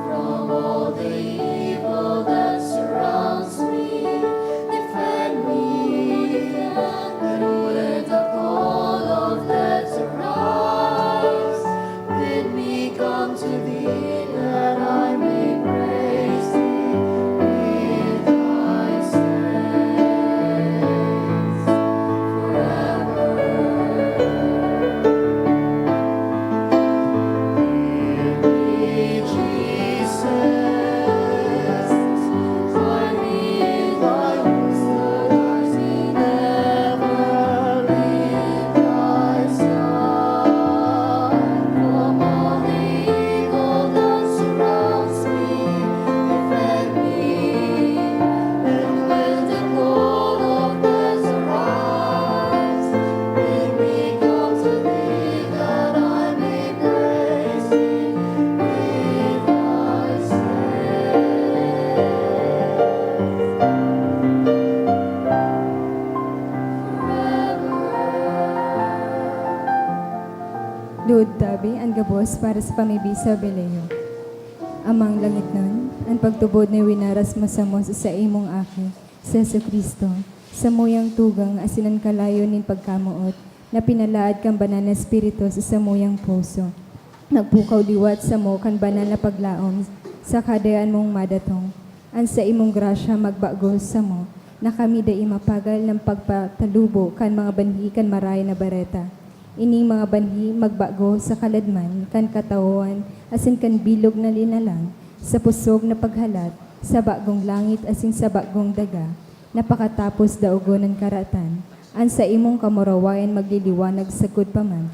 From all the evil that surrounds me, defend me, and when the call of death arrives, bid me come to thee, that I may praise thee in thy saints forever. Lugod tabi an gabos para sa pamibi sa Jubileo. Amang langitnon, an pagtubod na iwinaras mo samo sa saimong Aki, si Jesu-Cristo, samuyang tugang asin an kalayo nin pagkamoot na pinalaad kan Banal na Espiritu sa samuyang puso. Nagpukaw liwat samo kan banal na paglaom sa kadayan mong madatong. An saimong grasya magbago samo, na kami dai mapagal na pagpatalubo kan mga banhi kan Marahay na Bareta. Ining mga banhi magbago sa kaladman kan katawhan asin kan bilog na linalang, sa pusog na paghalat, sa bagong langit asin sa bagong daga, na pakatapos daogon an karatan. An saimong kamurawayan magliliwanag sagkod pa man.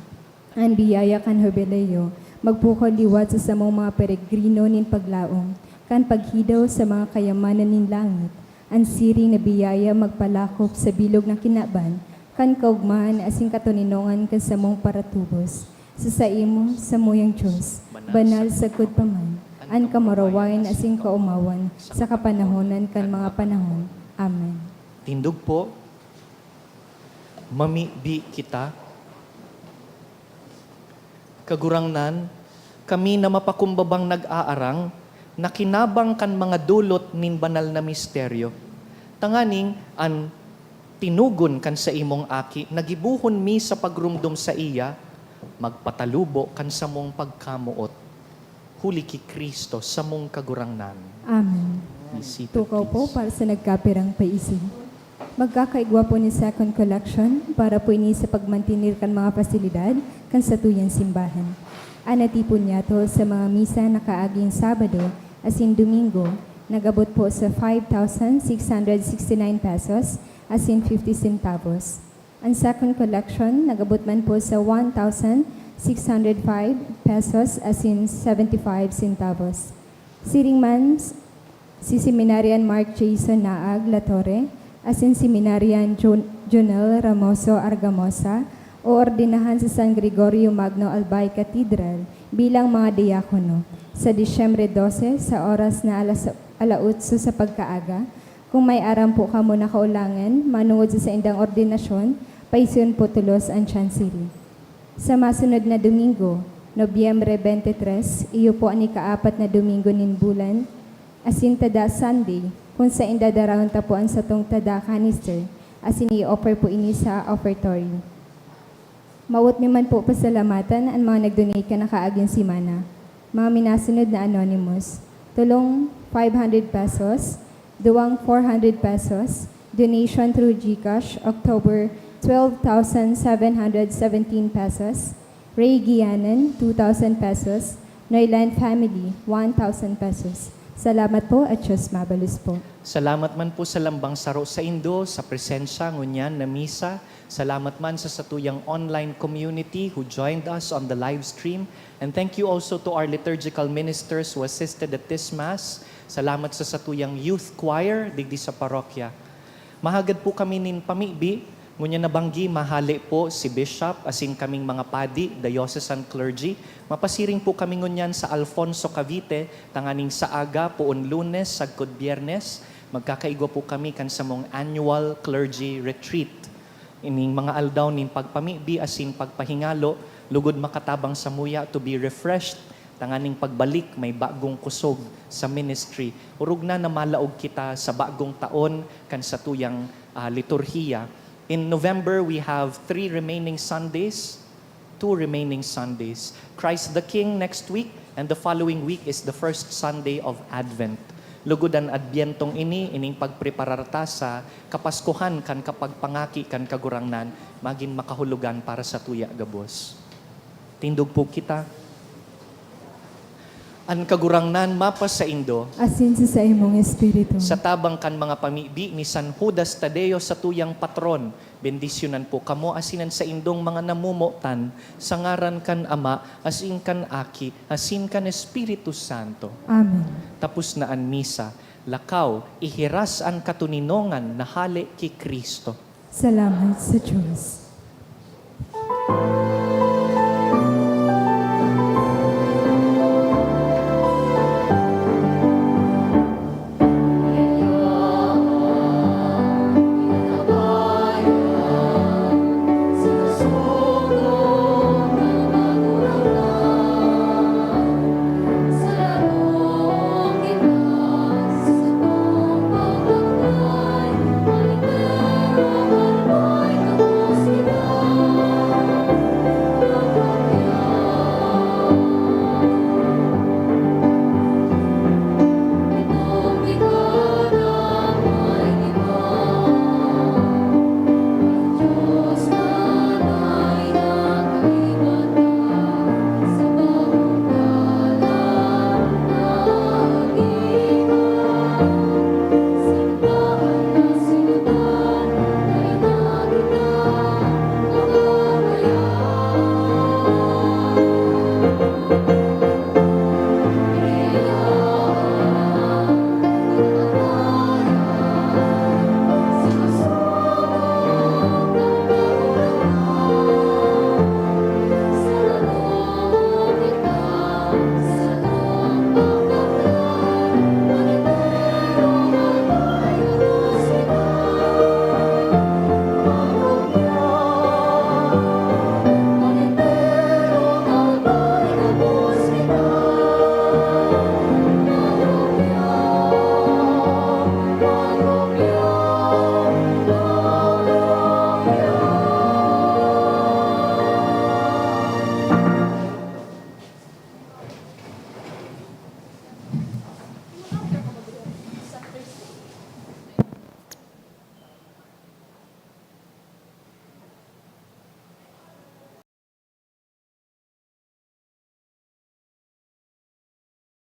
An biyaya kan Jubileo magpukaw liwat sa samong mga peregrino nin paglaom kan paghidaw sa mga kayamanan nin langit. An siring na biyaya magpalakop sa bilog na kinaban kan kaogmahan asin katoninongan kan samong paratubos. Sa saimo, samuyang Dios, banal sagkod pa man, an kamurawayan asin kaomawan sa kapanahonan kan mga panahon. Amen. Tindog po, mamibi kita. Kagurangnan, kami na mapakumbabang nag-aarang, nakinabang kan mga dolot nin banal na misteryo, tanganing an tinugon kan saimong Aki na gibohon mi sa pagromdom saiya, magpatalubo kan samong pagkamoot. Huli ki Cristo, samong Kagurangnan. Amen. Be seated, please. Tukaw po para sa nagkapirang paisi. Magkakaigwa po nin second collection para po ini sa pagmantener kan mga pasilidad kan satuyang simbahan. An natipon niyato sa mga misa na kaaging Sabado asin Domingo nag-abot po sa five thousand six hundred sixty-nine pesos asin fifty centavos. An second collection nag-abot man po sa one thousand six hundred five pesos asin seventy-five centavos. Siring man, si Seminarian Mark Jason Naag Latorre asin Seminarian Jon-, Jonel Ramoso Argamosa oordinahan sa San Gregorio Magno Albay Cathedral bilang mga diakono sa Disyembre dose sa oras na alas, ala otso sa pagkaaga. Kung may aram po kamo na kaulangan manongod sa saindang ordinasyon, paision po tolos an Chancery. Sa masunod na Domingo, Nobyembre twenty-three, iyo po an ikaapat na Domingo nin bulan, asin tada Sunday, kun saen dadarahon ta po an satong tada canister, asin i-offer po ini sa offertory. Mawot mi man po pasalamatan an mga nag-donate kan nakaaging semana. Mga minasunod na anonymous, tulong five hundred pesos, duwang four hundred pesos, donation through GCash, October, twelve thousand seven hundred seventeen pesos, Ray Gianan, two thousand pesos, Noyland family, one thousand pesos. Salamat po at Diyos mabalos po. Salamat man po sa lambang saro saindo, sa presensya ngunyan na misa. Salamat man sa satuyang online community who joined us on the live stream. And thank you also to our liturgical ministers who assisted at this Mass. Salamat sa satuyang youth choir digdi sa parokya. Mahagad po kami nin pamibi, ngunyan na banggi mahale po si Bishop asin kaming mga padi, diocesan clergy. Mapasiring po kami ngunyan sa Alfonso, Cavite, tanganing sa aga, poon Lunes, sagkod Biyernes, magkakaigwa po kami kan samong annual clergy retreat. Ining mga aldaw nin pagpamibi asin pagpahingalo, lugod makatabang samuya to be refreshed, tanganing pagbalik may bagong kusog sa ministry. Orog na na malaog kita sa bagong taon kan satuyang, ah, liturhiya. In November, we have three remaining Sundays, two remaining Sundays. Christ the King next week, and the following week is the first Sunday of Advent. Lugod an Adbyentong ini, ining pagpreparar ta sa Kapaskuhan kan kapagpangaki kan Kagurangnan, magin makahulugan para satuya gabos. Tindog po kita. An Kagurangnan mapasaindo. Asin sa saimong espiritu. Sa tabang kan mga pamibi ni San Judas Tadeo, satuyang patron, bendisyonan po kamo asin an saindong mga namomotan, sa ngaran kan Ama, asin kan Aki, asin kan Espiritu Santo. Amen. Tapos na an misa, lakaw, ihiras an katoninongan na hale ki Cristo. Salamat sa Diyos.